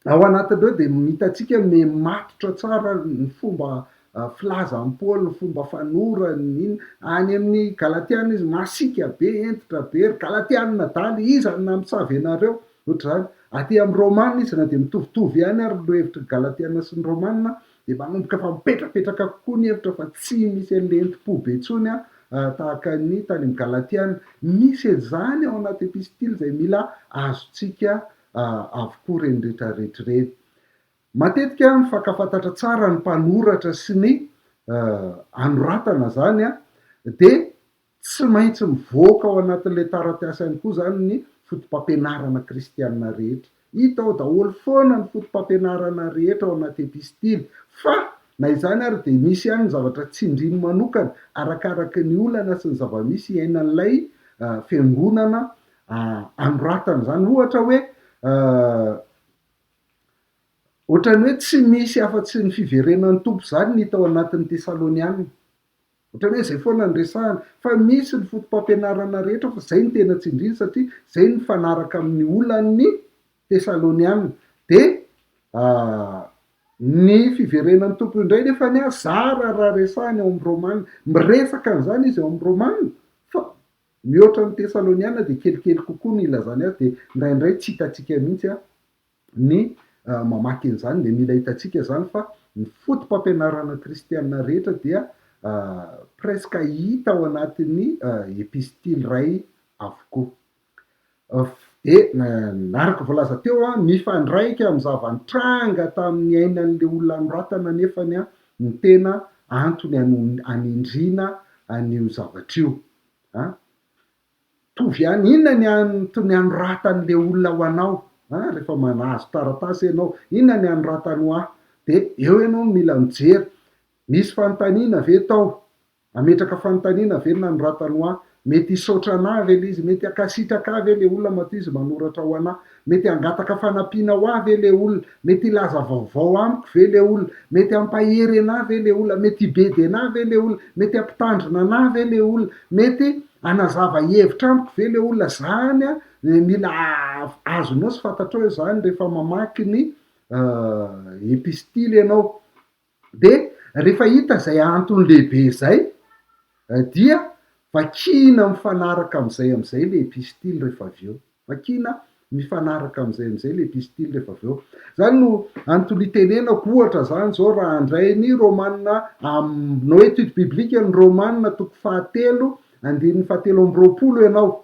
Ao anatin'ireo dia hitantsika ny matotra tsara ny fomba filazan'i Paoly, ny fomba fanorany, ny inona. Any amin'ny Galatiana izy masiaka be, hentitra be, ry Galatiana adala, iza no namosavy anareo? Ohatr'izany. Aty amin'ny Romana izy na dia mitovitovy ihany ary ny hevitry ny Galatiana sy ny Romana dia manomboka efa mipetrapetraka kokoa ny hevitra fa tsy misy an'ilay entim-po be intsony tahaka ny tany amin'ny Galatiana. Misy an'izany ao anaty epistily izay mila azontsika avokoa ireny rehetra rehetra ireny. Matetika mifankafantatra tsara ny mpanoratra sy ny anoratana izany dia tsy maintsy mivoaka ao anatin'ilay taratasy ihany koa izany ny fotopampianarana kristiana rehetra. Hita ao daholo foana ny fotopampianarana rehetra ao anaty epistily fa na izany ary dia misy ihany ny zavatra tsindriny manokana arakaraky ny olana sy ny zava-misy iainan'ilay fiangonana anoratana izany. Ohatra hoe ohatran'ny hoe tsy misy afa-tsy ny fiverenan'ny Tompo izany ny hita ao anatin'ny Tesaloniana. Ohatran'ny hoe izay foana no resahana. Fa misy ny fotopampianarana rehetra fa izay no tena tsindriana satria izay no mifanaraka amin'ny olan'ny Tesaloniana. Dia ny fiverenan'ny Tompo indray nefa ny zara raha resahina ao amin'ny Romana. Miresaka an'izany izy ao amin'ny Romana fa Mihoatra ny Tesaloniana dia kelikely kokoa ny ilazany azy dia indraindray tsy hitantsika mihitsy ny mamaky an'izany dia mila hitantsika izany fa ny foto-pampianarana kristiana rehetra dia presque hita ao anatin'ny epistily iray avokoa. Dia araka voalaza teo, mifandraika amin'ny zava-nitranga tamin'ny ainan'ilay olona anoratana anefany ny tena antony anendriana an'io zavatra io. Mitovy ihany, inona ny antony anoratan'ilay olona ho anao rehefa manahazo taratasy ianao, inona ny anoratany ho ahy? Dia eo ianao no mila mijery, misy fanontaniana ve tao? Hametraka fanontaniana ve ny nanoratany ho ahy? Mety hisaotra anah ve le izy? Mety hankasitraka ahy ve le olona matoa izy manoratra ho anah? Mety hangataka fanampiana ho ahy ve le olona? Mety hilaza vaovao amiko ve le olona? Mety hampahery anah ve le olona? Mety hibedy anah ve le olona? Mety hampitandrina anah ve le olona? Mety hanazava hevitra amiko ve le olona? Zany mila azonao sy fantatrao izany rehefa mamaky ny epistily ianao. Dia rehefa hita izay antony lehibe izay dia vakiana mifanaraka amin'izay amin'izay ilay epistily rehefa avy eo. Vakiana mifanaraka amin'izay amin'izay ilay epistily rehefa avy eo. Izany no antony itenenako ohatra izany izao raha handray ny Romana aminao étude biblique ny Romana toko fahatelo andininy fahatelo amby 20 ianao.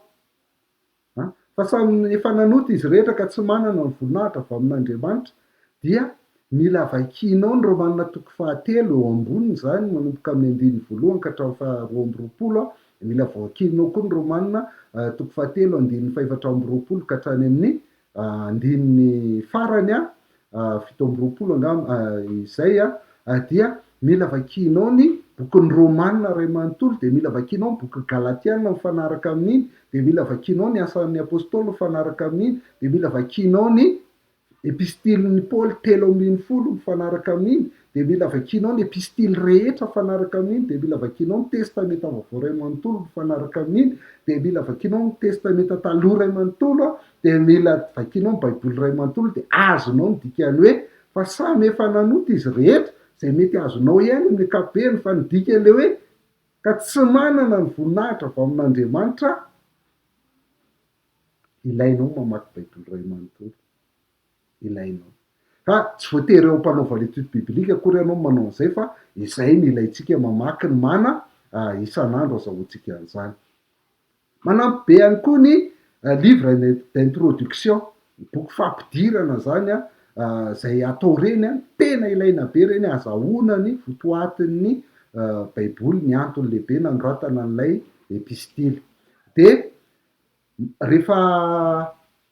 An! Fa samy efa nanota izy rehetra ka tsy manana ny voninahitra avy amin'Andriamanitra, dia mila vakianao ny Romana toko fahatelo eo amboniny izany manomboka amin'ny andininy voalohany ka hatramin'ny faharoa amby 20 an, dia mila vakianao koa ny Romana toko fahatelo andininy fahefatra amby 20 ka hatrany amin'ny andininy farany an, 27 angamba izay dia mila vakianao ny bokin'ny Romana iray manontolo, dia mila vakianao ny bokin'ny Galatiana mifanaraka amin'iny, dia mila vakianao ny Asan'ny Apostoly mifanaraka amin'iny, dia mila vakianao ny Epistilin'i Paoly 13 mifanaraka amin'iny, dia mila vakianao ny epistily rehetra mifanaraka amin'iny, dia mila vakianao ny Testamenta Vaovao iray manontolo mifanaraka amin'iny, dia mila vakianao ny Testamenta Taloha iray manontolo, Dia mila vakianao ny baiboly iray manontolo dia azonao ny dikany hoe fa samy efa nanota izy rehetra, izay mety azonao ihany amin'ny ankapobeny fa ny dikan'ilay hoe ka tsy manana ny voninahitra avy amin'Andriamanitra ilainao ny mamaky baiboly iray manontolo. Ilainao. Fa tsy voatery eo am-panaovana étude biblique akory ianao no manao an'izay fa izay no ilaintsika mamaky ny mana isan'andro azahoantsika an'izany. Manampy be ihany koa ny livre d'introduction, ny boky fampidirana izany izay atao ireny, tena ilaina be ireny ahazahoana ny votoatin'ny baiboly, ny antony lehibe nanoratana an'ilay epistily. Dia rehefa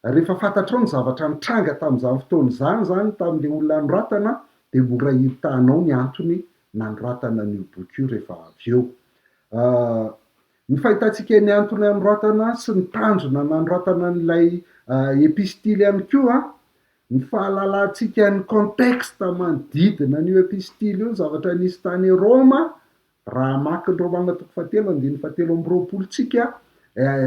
rehefa fantatrao ny zavatra nitranga tamin'izany fotoana izany izany tamin'ilay olona nanoratana dia mora hitanao ny antony nanoratana an'io boky io rehefa avy eo. Ny fahitantsika ny antony hanoratana sy ny tanjona nanoratana an'ilay epistily ihany koa ny fahalalantsika ny contexte manodidina an'io epistily io, ny zavatra nisy tany Roma, Raha hamaky ny Romana toko fahatelo andininy fahatelo amby 20 tsika,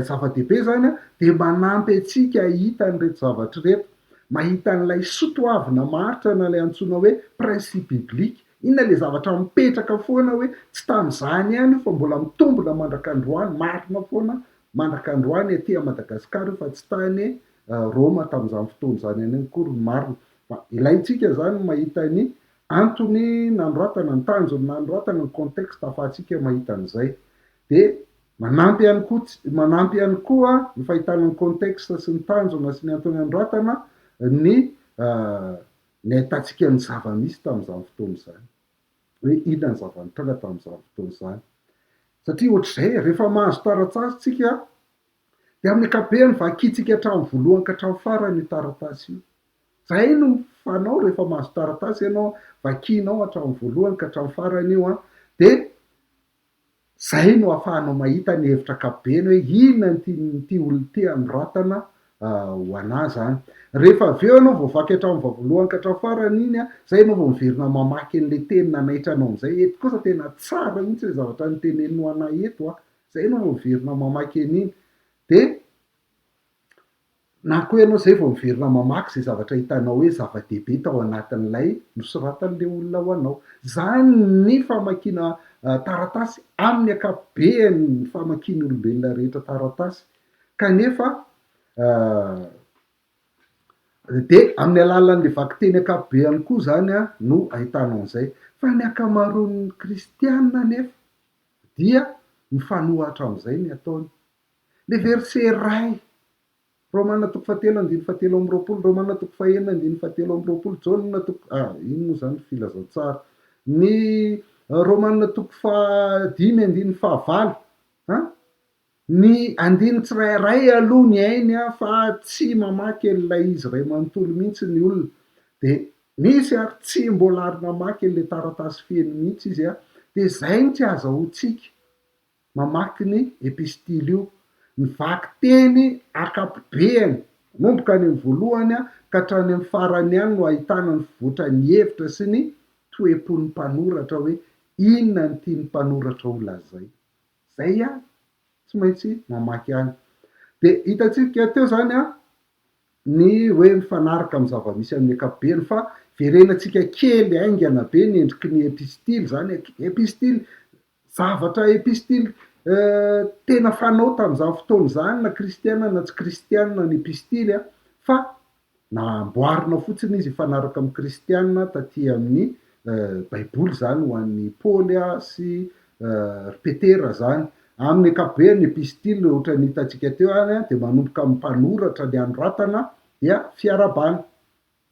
zava-dehibe izany dia manampy antsika hahita an'ireto zavatra ireto, mahita an'ilay soatoavina maharitra na ilay antsoina hoe principe biblique. Inona ilay zavatra mipetraka foana hoe tsy tamin'izany ihany io fa mbola mitombina mandrak'androany, marina foana mandrak'androany aty Madagasikara io fa tsy tany Roma tamin'izany fotoana izany ihany akory ny marina. Fa ilaintsika izany ny mahita ny Antony nanoratana, ny tanjony nanoratana, ny contexte ahafahantsika mahita an'izay. Dia manampy ihany koa, manampy ihany koa ny fahitana ny contexte sy ny tanjona sy ny antony anoratana ny ny ahitantsika ny zava-misy tamin'izany fotoana izany. Hoe inona ny zava-nitranga tamin'izany fotoana izany. Satria ohatr'izay, rehefa mahazo taratasy tsika dia amin'ny ankapobeny vakintsika hatramin'ny voalohany ka hatramin'ny farany io taratasy io. Zay no fanao rehefa mahazo taratasy ianao, vakianao hatramin'ny voalohany ka hatramin'ny farany io an, dia zay no ahafahanao mahita ny hevitra ankapobeny hoe inona no tian'ity olona ity hanoratana ho anà zany. Rehefa avy eo ianao voavaky hatramin'ny voalohany ka hatramin'ny farany iny an, zay ianao vao miverina mamaky an'ilay teny nanaitra anao amin'izay, eto kosa tena tsara mihitsy ilay zavatra noteneniny ho anà eto an, zay ianao vao miverina mamaky an'iny. Dia Na koa ianao izay vao miverina mamaky izay zavatra hitanao hoe zava-dehibe tao anatin'ilay nosoratan'ilay olona ho anao. Izany ny famakiana taratasy amin'ny ankapobeny ny famakian'ny olombelona rehetra taratasy. Kanefa dia amin'ny alalan'ilay vakiteny ankapobeany koa izany no ahitanao an'izay. Fa ny ankamaroan'ny kristiana anefa dia mifanohatra amin'izay ny ataony. Le verset iray, Romana toko fahatelo andininy fahatelo amby 20, Romana toko fahenina andininy fahatelo amby 20, Jaona toko, ah, iny moa zany filazantsara. Ny Romana toko fahadimy andininy fahavalo, an? Ny andininy tsirairay aloha ny hainy an, fa tsy mamaky an'ilay izy iray manontolo mihitsy ny olona. Dia misy ary tsy mbola ary namaky an'ilay taratasy feno mihitsy izy an, dia izay no tsy azahoantsika. mamaky ny epistily io, ny vakiteny ankapobeany, manomboka any amin'ny voalohany ka hatrany amin'ny farany ihany no ahitana ny fivoatran'ny hevitra sy ny toe-pon'ny mpanoratra hoe inona no tian'ny mpanoratra ho lazaina. Izay ihany, tsy maintsy mamaky ihany. Dia hitantsika teo izany ny hoe mifanaraka amin'ny zava-misy amin'ny ankapobeny fa verenantsika kely haingana be ny endriky ny epistily izany, epistily Zavatra epistily tena fanao tamin'izany fotoana izany na kristiana na tsy kristiana ny epistily fa namboarina fotsiny izy hifanaraka amin'ny kristiana taty amin'ny baiboly izany ho an'i Paoly sy ry Petera izany. Amin'ny ankapobeny ny epistily ohatran'ny hitantsika teo ary dia manomboka amin'ny mpanoratra ny anoratana dia fiarahabana.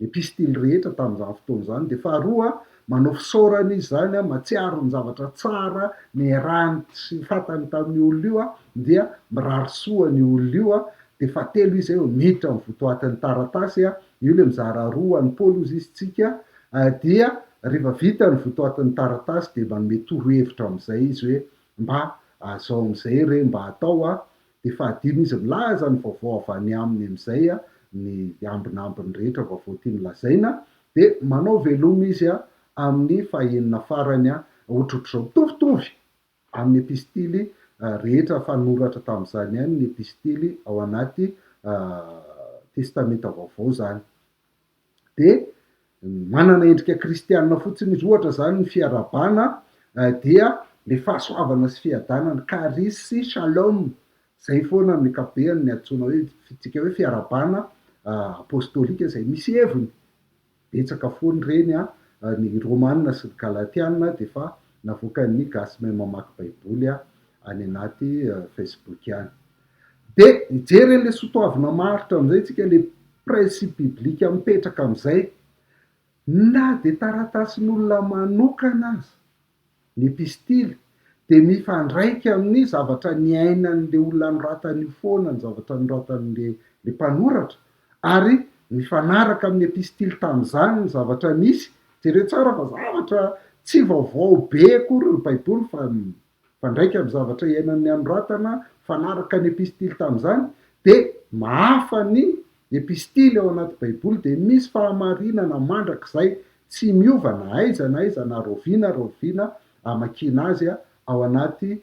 Epistily rehetra tamin'izany fotoana izany. Dia faharoa, manao fisaorana izy izany, mahatsiaro ny zavatra tsara niarahany sy fantany tamin'io olona io, dia mirary soa an'io olona io. Dia fahatelo izy eo miditra amin'ny votoatin'ny taratasy, io ilay mizara roa an'i Paoly hozy izy tsika, dia rehefa vita ny votoatin'ny taratasy dia manome torohevitra amin'izay izy hoe mba azao amin'izay re mba atao Dia fahadimy izy milaza ny vaovao avy any aminy amin'izay, ny ambinambiny rehetra vaovao tiany lazaina, dia manao veloma izy amin'ny fahenina farany ohatrohatr'izao. Mitovitovy amin'ny epistily rehetra fanoratra tamin'izany ihany ny epistily ao anaty Testamenta Vaovao izany. Dia manana endrika kristianina fotsiny izy, ohatra izany ny fiarahabana dia le fahasoavana sy fiadanana, charis sy shalom, zay foana amin'ny ankapobeny ny antsoina hoe fitsika hoe fiarahabana apostolika izay misy heviny betsaka foana ireny an, ny romana sy ny galatiana dia efa navoakan'ny gasy mahay mamaky baiboly any anaty facebook any. Dia hijery an'ilay soatoavina maharitra amin'izay isika, ilay principe biblique mipetraka amin'izay. Na dia taratasin'olona manokana aza ny epistily dia mifandraika amin'ny zavatra niainan'ilay olona anoratany io foana ny zavatra noratan'ilay mpanoratra ary mifanaraka amin'ny epistily tamin'izany ny zavatra nisy. Jereo tsara fa zavatra tsy vaovao be akory ny baiboly fa mifandraika amin'ny zavatra iainan'ny anoratana, mifanaraka ny epistily tamin'izany, dia mahafa ny. epistily ao anaty Baiboly dia misy fahamarinana mandrakizay tsy miova na aiza na aiza na rahoviana rahoviana amakiana azy ao anaty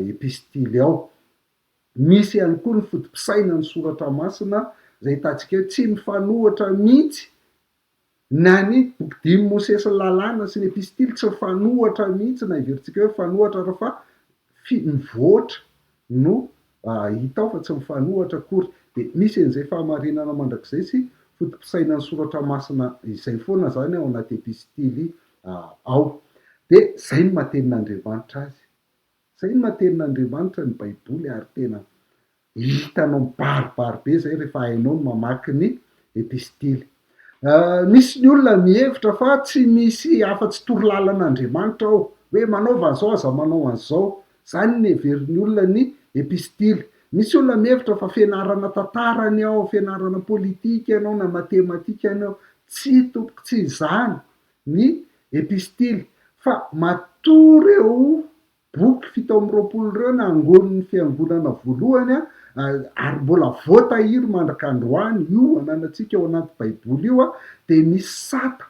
epistily ao. Misy ihany koa ny foto-pisainan'ny soratra masina izay hitantsika hoe tsy mifanohitra mihitsy na ny boky dimy Mosesy ny lalàna sy ny epistily tsy mifanohitra mihitsy na heverintsika hoe mifanohitra ary fa mivoatra no hita ao fa tsy mifanohitra akory. Dia misy an'izay fahamarinana mandrakizay sy foto-pisainan'ny soratra masina izay foana izany ao anaty epistily ao. Dia izay no maha tenin'Andriamanitra azy. Zay no maha tenin'Andriamanitra ny baiboly ary tena hitanao mibaribary be zay rehefa hainao ny mamaky ny epistily. Misy ny olona mihevitra fa tsy misy afa-tsy torolalan'Andriamanitra ao, hoe manaova an'izao aza manao an'izao. Zany no heverin'ny olona ny epistily. Misy olona mihevitra fa fianarana tantara ny ao, fianarana politika ny ao na matematika ny ao. Tsia tompoko, tsy izany. ny epistily, fa matoa ireo boky 27 ireo nangonin'ny fiangonana voalohany ary mbola voatahiry mandraka androany io ananantsika ao anaty baiboly io dia misy sata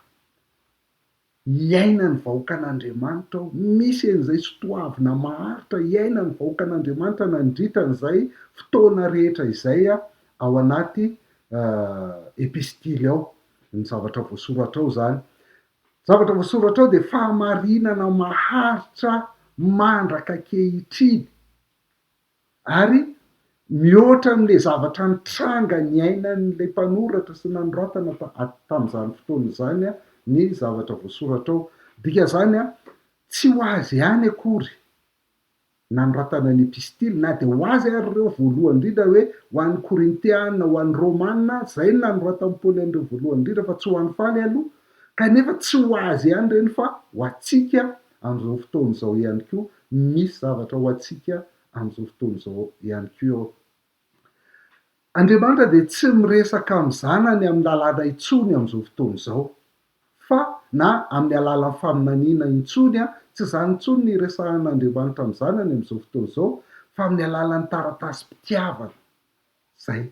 iainan'ny vahoakan'Andriamanitra ao, misy an'izay sotoavina maharitra iainan'ny vahoakan'Andriamanitra nandritra an'izay fotoana rehetra izay ao anaty epistily ao. Ny zavatra voasoratra ao izany. Ny zavatra voasoratra ao dia fahamarinana maharitra mandraka ankehitriny ary mihoatra amin'ilay zavatra nitranga niainan'ilay mpanoratra sy nanoratana tamin'izany fotoana izany ny zavatra voasoratra ao. Dikan'izany, tsy ho azy ihany akory nanoratana ny epistily, na dia ho azy ary ireo voalohany indrindra hoe ho an'ny Korintiana, ho an'ny Romana, izay no nanoratan'i Paoly an'ireo voalohany indrindra fa tsy ho an'i Faly aloha, kanefa tsy ho azy ihany ireny fa ho antsika amin'izao fotoana izao ihany koa, misy zavatra ho antsika amin'izao fotoana izao ihany koa ao. Andriamanitra dia tsy miresaka amin'ny zanany amin'ny lalàna intsony amin'izao fotoana izao, fa na amin'ny alalan'ny faminaniana intsony, tsy izany intsony no iresahan'Andriamanitra amin'ny zanany amin'izao fotoana izao, fa amin'ny alalan'ny taratasim-pitiavana. Izay.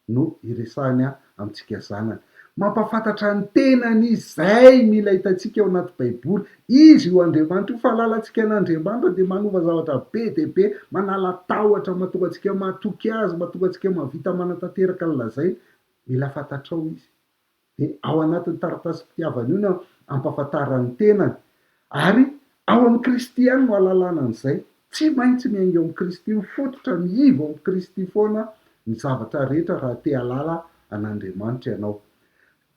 no iresahany amintsika zanany. Mampahafantatra ny tenany Izy, izay mila hitantsika ao anaty Baiboly. Izy io Andriamanitra io. Fahalalantsika an'Andriamanitra dia manova zavatra be dia be, manala tahotra, mahatonga antsika mahatoky Azy, mahatonga antsika mahavita manatanteraka ny lazainy. Mila fantatrao Izy. Dia ao anatin'ny taratasim-pitiavana io no ampahafantarany ny tenany. Ary ao amin'i Kristy ihany no ahalalana an'izay. Tsy maintsy miainga ao amin'i Kristy, mifototra, miivo ao amin'i Kristy foana ny zavatra rehetra raha te hahalala an'Andriamanitra ianao.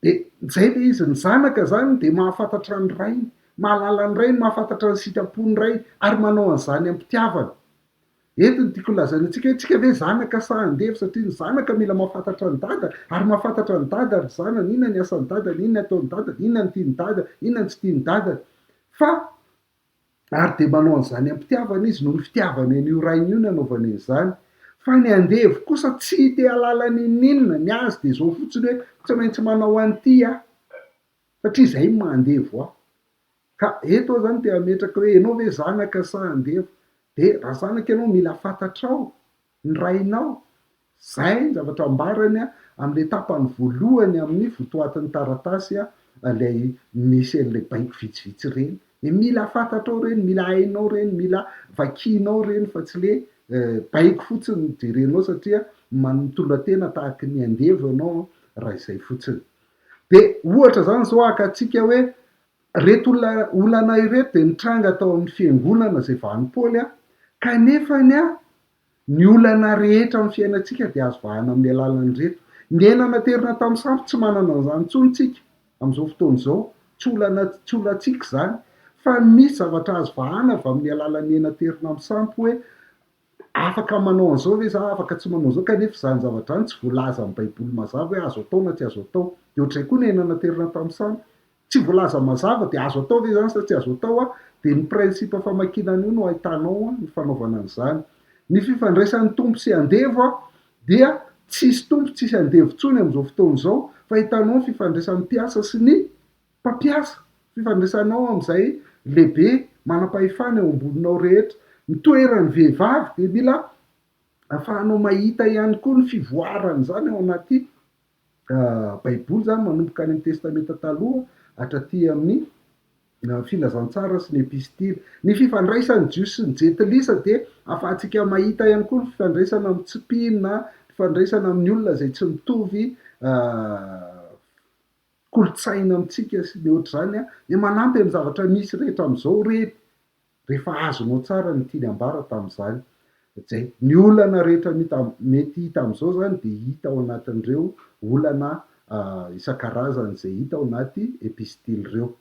Dia izay ilay izy, ny zanaka izany dia mahafantatra ny rainy, mahalala ny rainy, mahafantatra ny sitrapon'ny rainy ary manao an'izany am-pitiavana. Eto no tiako holazaina antsika hoe tsika ve zanaka sa andevo satria ny zanaka mila mahafantatra an'i dada ary mahafantatra an'i dada ry zanany inona ny asan'i dadany inona ny ataon'i dadany inona ny tian'i dada inona ny tsy tian'i dadany fa ary dia manao an'izany am-pitiavana izy noho ny fitiavany an'io rainy io no anaovany an'izany fa ny andevo kosa tsy te hahalala n'inon'inona ny azy dia izao fotsiny hoe tsy maintsy manao an'ity aho satria izay no maha andevo ahy Ka eto aho zany te hametraka hoe ianao ve zanaka sa andevo? De raha zanaka ianao mila fantatrao ny rainao, zay ny zavatra ambarany amle tapany voalohany amin'ny votoatin'ny taratasy ilay misy an'ilay baiko vitsivitsy ireny, de mila fantatrao ireny, mila hainao ireny, mila vakianao ireny fa tsy le baiko fotsiny no jerenao satria mitondra tena tahaky ny andevo ianao raha izay fotsiny. De ohatra zany zao hakantsika hoe Ireto olona olana ireto dia nitranga tao amin'ny fiangonana izay vahan'i Paoly kanefa ny ny olana rehetra amin'ny fiainantsika dia azo vahana amin'ny alalan'ireto. Ny hena naterina tamin'ny sampy tsy manana an'izany intsony tsika amin'izao fotoana izao, tsy olana tsy olantsika izany fa misy zavatra azo vahana avy amin'ny alalan'ny hena aterina amin'ny sampy hoe Afaka manao an'izao ve za, afaka tsy manao an'izao, kanefa izany zavatra izany tsy voalaza amin'ny baiboly mazava hoe azo atao na tsy azo atao. Dia ohatr'izay koa ny aina naterina tamin'ny sampy. Tsy voalaza mazava dia azo atao ve izany sa tsy azo atao a? Dia ny principe famakiana an'io no ahitanao ny fanaovana an'izany. Ny fifandraisan'ny tompo sy andevo a, dia tsisy tompo tsisy andevo intsony amin'izao fotoana izao fa hitanao ny fifandraisan'ny mpiasa sy ny Mpampiasa, fifandraisanao amin'izay lehibe manam-pahefana eo amboninao rehetra. Ny toeran'ny vehivavy dia mila ahafahanao mahita ihany koa ny fivoaran'izany ao anaty Baiboly izany manomboka any amin'ny Testamenta Taloha hatraty amin'ny Filazantsara sy ny Epistily. Ny fifandraisan'ny Jiosy sy ny Jentilisa dia ahafahantsika mahita ihany koa ny fifandraisana amin'ny tsy mpino na fifandraisana amin'ny olona izay tsy mitovy kolontsaina amintsika sy ny ohatr'izany dia manampy amin'ny zavatra misy rehetra amin'izao ireny. Rehefa azonao tsara ny tiany ambara tamin'izany. Zay. Ny olana rehetra mita mety hita amin'izao izany dia hita ao anatin'ireo olana isan-karazany izay hita ao anaty epistily ireo.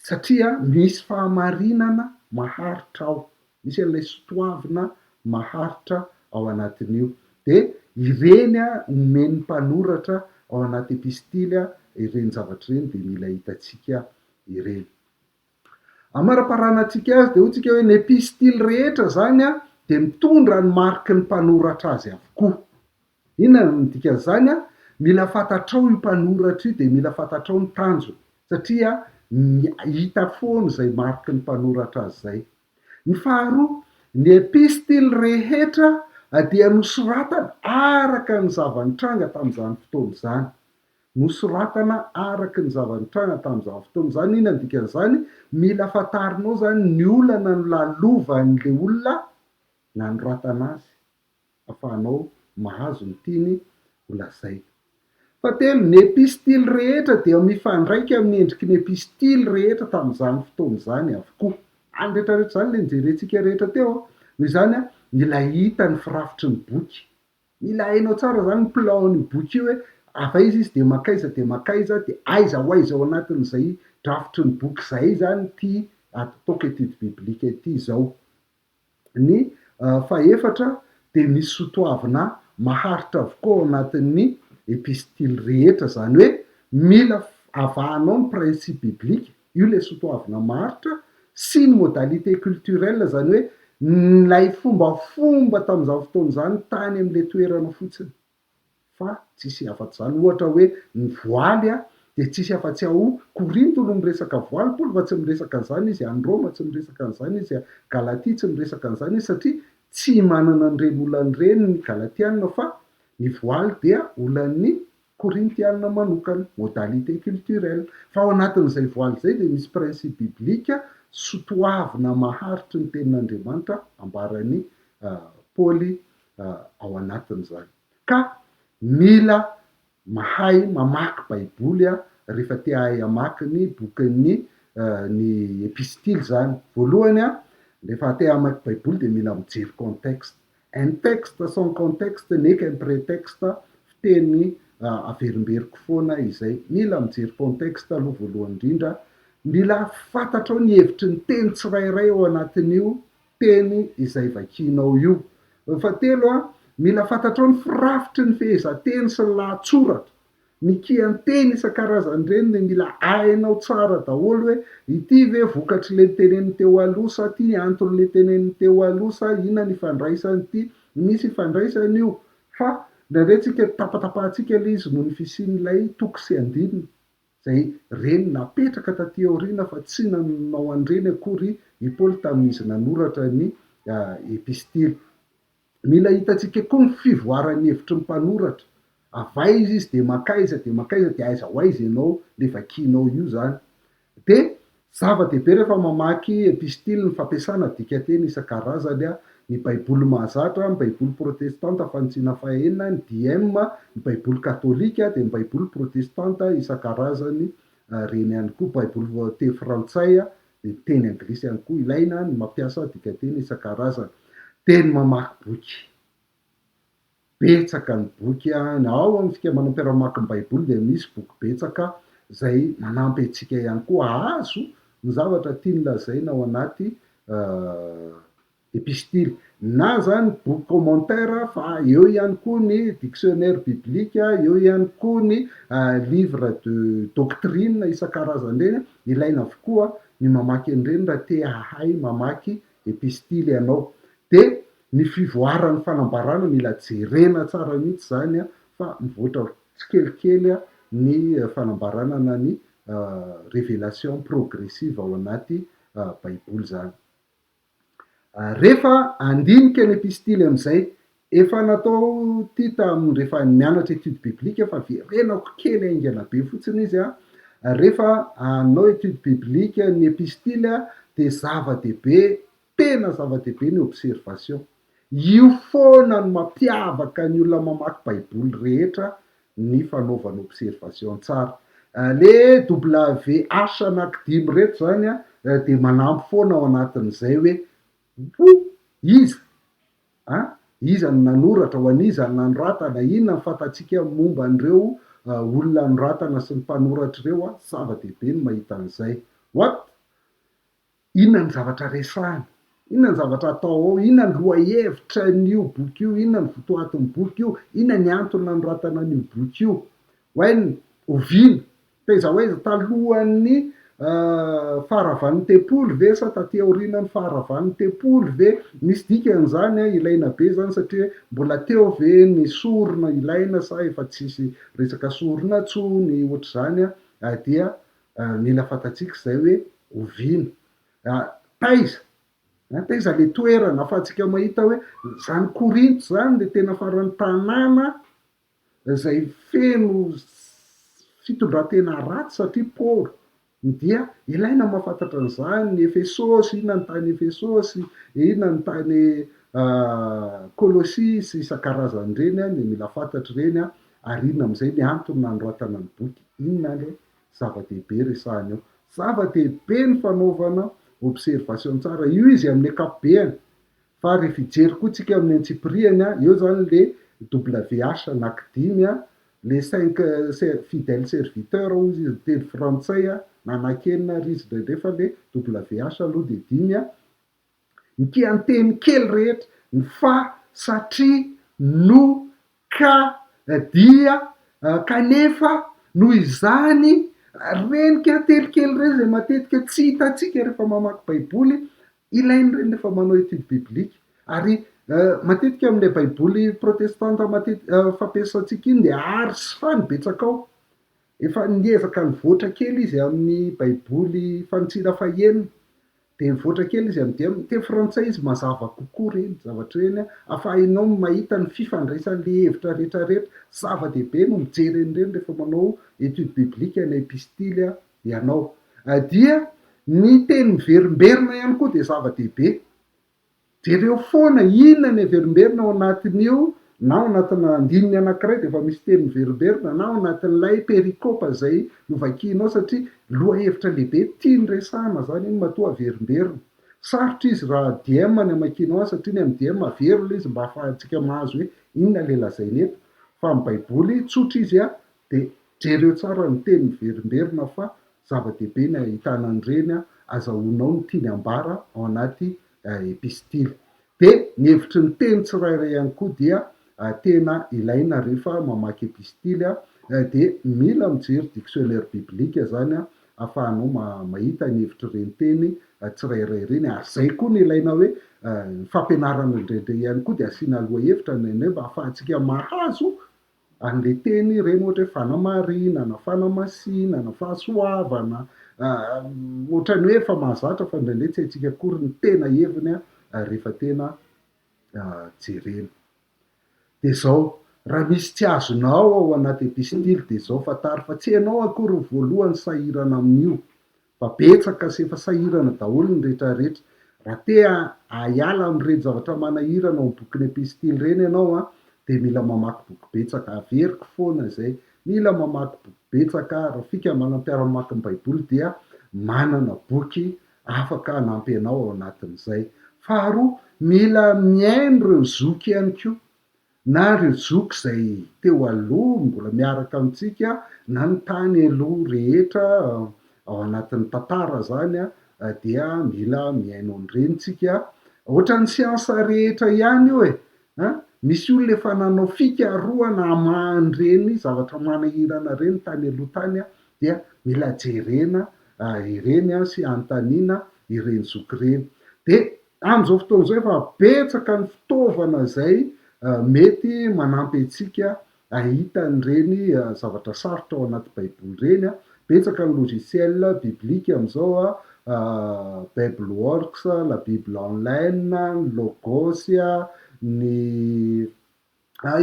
Satria misy fahamarinana maharitra ao. Misy an'ilay sotoavina maharitra ao anatin'io. Dia ireny omen'ny mpanoratra ao anaty epistily ireny zavatra ireny dia mila hitantsika ireny. Amaraparanantsika azy dia hoy tsika hoe ny epistily rehetra izany dia mitondra ny mariky ny mpanoratra azy avokoa. Inona no dikan'izany? Mila fantatrao io mpanoratra io dia mila fantatrao ny tanjony satria hita foana izay mariky ny mpanoratra azy izay. Ny faharoa, ny epistily rehetra dia nosoratana araka ny zava-nitranga tamin'izany fotoana izany. Nosoratana araka ny zava-nitranga tamin'izany fotoana izany. Inona no dikan'izany? Mila fantarinao izany ny olana nolalovan'ilay olona nanoratana azy, ahafahanao mahazo ny tiany holazaina. Fahatelo, ny epistily rehetra dia mifandraika amin'ny endriky ny epistily rehetra tamin'izany fotoana izany avokoa. Any rehetrarehetra izany ilay nojerentsika rehetra teo. Noho izany, mila hita ny firafitry ny boky. Mila hainao tsara zany ny plan an'io boky io hoe avy aiza izy dia mankaiza dia mankaiza dia aiza ho aiza ao anatin'izay drafitry ny boky izay zany ity ataoko étude biblique ity izao. Ny fahefatra dia misy sotoavina maharitra avokoa ao anatin'ny epistily rehetra, izany hoe mila avahanao ny principe biblique, Io ilay sotoavina maharitra sy ny modalité culturelle izany hoe ilay fombafomba tamin'izany fotoana izany tany amin'ilay toerana fotsiny fa tsisy afa-tsy izany. Ohatra hoe ny voaly dia tsisy afa-tsy ao Korinto no miresaka voaly Paoly fa tsy miresaka an'izany izy any Roma, tsy miresaka an'izany izy any Galatia, tsy miresaka an'izany izy satria tsy manana an'ireny olana ireny ny Galatiana fa ny voaly dia olan'ny Korintiana manokana, modalité culturelle. Fa ao anatin'izay voaly izay dia misy principe biblique sotoavina maharitry ny tenin'Andriamanitra ambaran'i Paoly ao anatin'izany. Ka mila mahay mamaky baiboly rehefa te hahay hamaky ny bokin'ny ny epistily izany. Voalohany, rehefa te hamaky baiboly dia mila mijery contexte. Un texte sans contexte n'est qu'un prétexte, fiteny averimberiko foana izay. Mila mijery contexte aloha voalohany indrindra, mila fantatrao ny hevitry ny teny tsirairay ao anatin'io teny izay vakianao io. Fahatelo, mila fantatrao ny firafitry ny fehezanteny sy ny lahatsoratra. Ny kian-teny isan-karazany ireny dia mila hainao tsara daholo hoe ity ve vokatr'ilay noteneniny teo aloha sa ity anton'ilay teneniny teo aloha sa inona ny ifandraisan'ity, misy ifandraisany io fa indraindray tsika tapatapahantsika ilay izy noho ny fisian'ilay toko sy andininy izay reny napetraka taty aoriana fa tsy nanao an'ireny akory i Paoly tamin'izy nanoratra ny epistily. Mila hitantsika koa ny fivoaran'ny hevitry ny mpanoratra. Avy aiza izy dia mankaiza dia mankaiza dia aiza ho aiza ianao le vakianao io zany. Dia zava-dehibe rehefa mamaky epistily ny fampiasana dikanteny isan-karazany, ny baiboly mahazatra, ny baiboly protestanta fanitsiana fahenina, ny diem, ny baiboly katolika, dia ny baiboly protestanta isan-karazany ireny ihany koa, baiboly teny frantsay, dia teny anglisy ihany koa ilaina ny mampiasa dikanteny isan-karazany. Dia ny mamaky boky. Betsaka ny boky na ao amin'ny fikambanana mpiara-mamaky ny baiboly dia misy boky betsaka izay manampy antsika ihany koa hahazo ny zavatra tiany lazaina ao anaty Epistily. Na zany boky commentaire fa eo ihany koa ny dictionnaire biblique, eo ihany koa ny livre de doctrine isan-karazany ireny, ilaina avokoa ny mamaky an'ireny raha te hahay mamaky epistily ianao. Dia ny fivoaran'ny fanambarana mila jerena tsara mihitsy izany fa mivoatra tsikelikely ny fanambarana na ny révélation progressive ao anaty baiboly izany. Rehefa handinika ny epistily amin'izay, Efa natao ity tamin'ny rehefa nianatra étude biblique fa verenako kely haingana be fotsiny izy a. Rehefa hanao étude biblique ny epistily dia zava-dehibe, tena zava-dehibe ny observation. Io foana no mampiavaka ny olona mamaky baiboly rehetra ny fanaovana observation tsara. Le WH anaky dimy ireto izany dia manampy foana ao anatin'izay hoe ho iza? A, Iza no nanoratra, ho an'iza no nanoratana, inona no fantatsika momba an'ireo olona anoratana sy ny mpanoratra ireo a, zava-dehibe ny mahita an'izay. What? Inona ny zavatra resahina? Inona ny zavatra atao ao? Inona ny lohahevitra an'io boky io? Inona ny votoatin'ny boky io? Inona ny antony nanoratana an'io boky io? When? Oviana? Taiza ho aiza? Talohan'ny faharavan'ny tempoly ve sa taty aorianan'ny faharavan'ny tempoly ve? Misy dikany izany an, ilaina be izany satria hoe mbola teo ve ny sorona ilaina sa efa tsisy resaka sorona intsony ohatr'izany an, dia mila fantatsika izay hoe oviana? Taiza? Taiza ilay toerana ahafahantsika mahita hoe izany Korinto izany ilay tena faran'ny tanàna izay feno fitondran-tena ratsy satria paoly dia ilaina mahafantatra an'izany, ny Efesosy, inona ny tany Efesosy, inona ny tany Kolosia sy isan-karazany ireny dia mila fantatra ireny ary inona amin'izay ny antony nanoratana ny boky, inona ilay zava-dehibe resahina eo. Zava-dehibe ny fanaovana observation tsara, io izy amin'ny ankapobeny Fa rehefa hijery koa tsika amin'ny antsipirihany a, eo zany le WH anaky dimy a, le cinq fidèle serviteur hozy izy teny frantsay a, na anaky enina ary izy indraindray fa le WH aloha dia dimy a, ny kianteny kely rehetra, ny fa, satria, no, ka, dia, kanefa, noho izany, ireny kianteny kely ireny izay matetika tsy hitantsika rehefa mamaky baiboly, Ilaina ireny rehefa manao étude biblique. Ary matetika amin'ilay baiboly protestanta matetika fampiasantsika iny dia ary sy fa no betsaka ao. Efa niezaka nivoatra kely izy amin'ny baiboly fanitsiana fahenina. Dia nivoatra kely izy amin'ny dia teny frantsay izy mazava kokoa ireny zavatra ireny ahafahinao mahita ny fifandraisan'ilay hevitra rehetra rehetra. Zava-dehibe no mijery an'ireny rehefa manao étude biblique na epistily ianao. Dia ny teny miverimberina ihany koa dia zava-dehibe. Jereo foana inona ny averimberina ao anatin'io na ao anatina andininy anankiray dia efa misy teny miverimberina na ao anatin'ilay perikopa izay novakianao satria lohahevitra lehibe tiany resahana izany iny matoa averimberina. Sarotra izy raha diem ny amakianao azy satria ny amin'ny diem avero ilay izy mba ahafahantsika mahazo hoe inona ilay lazainy eto fa amin'ny baiboly tsotra izy Dia jereo tsara ny teny miverimberina fa zava-dehibe ny ahitana an'ireny azahoanao ny tiany ambara ao anaty epistily. Dia ny hevitry ny teny tsirairay ihany koa dia tena ilaina rehefa mamaky epistily dia mila mijery dictionnaire biblique izany ahafahanao mahita ny hevitr'ireny teny tsirairay ireny ary izay koa no ilaina hoe ny fampianarana indraindray ihany koa dia asiana lohahevitra indraindray mba ahafahantsika mahazo An'ilay teny ireny ohatra hoe fanamarinana, fanamasinana, fahasoavana, ohatran'ny hoe efa mahazatra fa indraindray tsy haintsika akory ny tena heviny rehefa tena jerena. Dia izao, raha misy tsy azonao ao anaty epistily dia izao fantaro fa tsy ianao akory ny voalohany sahirana amin'io Fa betsaka sy efa sahirana daholo ny rehetra rehetra. Raha te hiala amin'ireny zavatra manahirana ao amin'ny bokin'ny epistily ireny ianao an, dia mila mamaky boky betsaka. Averiko foana izay, mila mamaky boky betsaka. Raha fikambanana mpiara-mamaky ny Baiboly dia manana boky afaka hanampy anao ao anatin'izay. Faharoa, mila mihaino ireo zoky ihany koa. na ireo zoky izay teo aloha mbola miaraka amintsika na ny tany aloha rehetra ao anatin'ny tantara izany dia mila mihaino an'ireny tsika, ohatran'ny siansa rehetra ihany io e! an! misy olona efa nanao fikarohana hamaha an'ireny zavatra manahirana ireny tany aloha tany dia mila jerena ireny sy anontaniana ireny zoky ireny dia Amin'izao fotoana izao efa betsaka ny fitaovana izay mety manampy antsika hahita an'ireny zavatra sarotra ao anaty baiboly ireny. Betsaka ny logiciel biblique amin'izao, Bible Works, la bible online, ny Logos, ny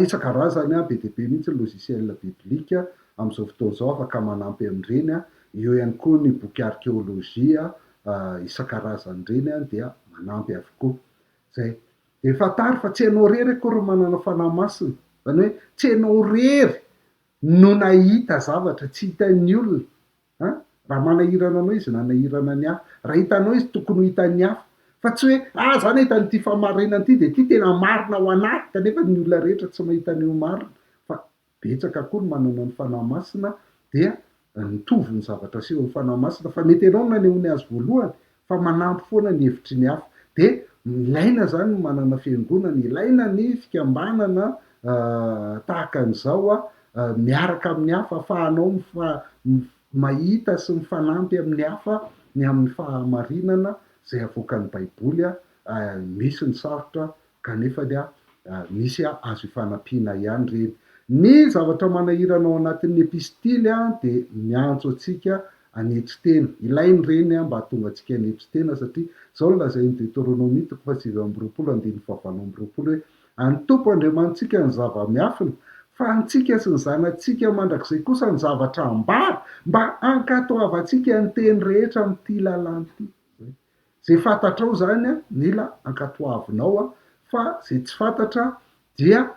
isan-karazany, be dia be mihitsy ny logiciel biblique amin'izao fotoana izao afaka manampy amin'ireny, eo ihany koa ny boky archéologie isan-karazany ireny dia manampy avokoa. Izay. Dia fantaro fa tsy ianao irery akory no manana Fanahy Masina, izany hoe tsy ianao irery no nahita zavatra tsy hitan'ny olona. An! Raha manahirana anao izy, nanahirana ny hafa. Raha hitanao izy, tokony ho hitan'ny hafa. Fa tsy hoe, ah, za nahita an'ity fahamarinana ity, dia ity tena marina ho an'ahy, kanefa ny olona rehetra tsy mahita an'io marina. Fa betsaka koa ny manana ny Fanahy Masina, dia mitovy ny zavatra asehon'ny Fanahy Masina, fa mety ianao no nanehoany azy voalohany, fa manampy foana ny hevitry ny hafa. Dia ilaina izany ny manana fiangonana, ilaina ny fikambanana tahaka an'izao miaraka amin'ny hafa ahafahanao mahita sy mifanampy amin'ny hafa ny amin'ny fahamarinana izay avoakan'ny Baiboly. Misy ny sarotra kanefa dia misy azo ifanampiana ihany ireny. Ny zavatra manahirana ao anatin'ny epistily dia miantso antsika hanetry tena. Ilaina ireny mba hahatonga antsika hanetry tena satria izao no lazain'i Deoteronomia toko faha-29 andininy faha-28 hoe, An'ny Tompo Andriamanitsika ny zava-miafina, fa antsika sy ny zanatsika mandrakizay kosa ny zavatra ambara, mba hankatoavantsika ny teny rehetra amin'ity lalàna ity. Izay fantatrao izany mila ankatoavinao fa izay tsy fantatra dia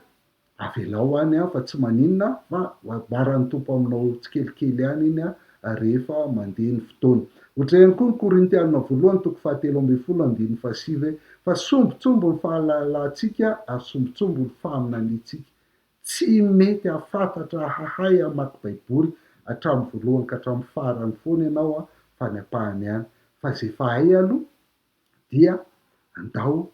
avelao any fa tsy maninona fa ho ambaran'ny Tompo aminao tsikelikely ihany iny rehefa mandeha ny fotoana. Ohatra ihany koa ny Korintiana voalohany toko fahatelo ambin'ny folo andininy fahasivy hoe fa sombintsombin'ny ny fahalalantsika ary sombintsombin'ny ny faminaniantsika. Tsy mety hahafantatra hahay hamaky baiboly hatramin'ny voalohany ka hatramin'ny farany foana ianao fa ny ampahany ihany. Fa izay efa hay aloha dia andao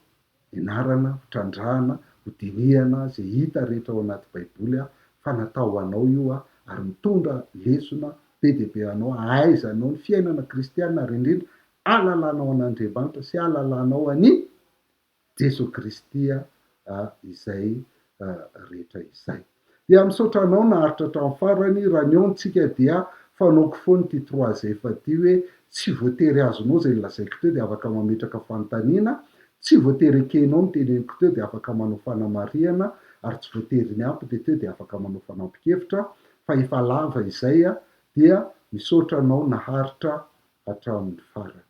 ianarana, ho trandrahana, ho dinihana izay hita rehetra ao anaty baiboly fa natao ho anao io ary mitondra lesona be dia be ho anao hahaizanao ny fiainana kristiana ary indrindra hahalalanao an'Andriamanitra sy hahalalanao an'i Jeso Kristy izay rehetra izay. Dia misaotra anao naharitra hatramin'ny farany, raha ny eo amintsika dia fanaoko foana ity trois F ity hoe tsy voatery azonao izay nolazaiko teo dia afaka mametraka fanontaniana, tsy voatery ekenao ny teneniko teo dia afaka manao fanamarihana ary tsy voatery ny ampy dia teo dia afaka manao fanampin-kevitra fa efa lava izay dia misaotra anao naharitra hatramin'ny farany.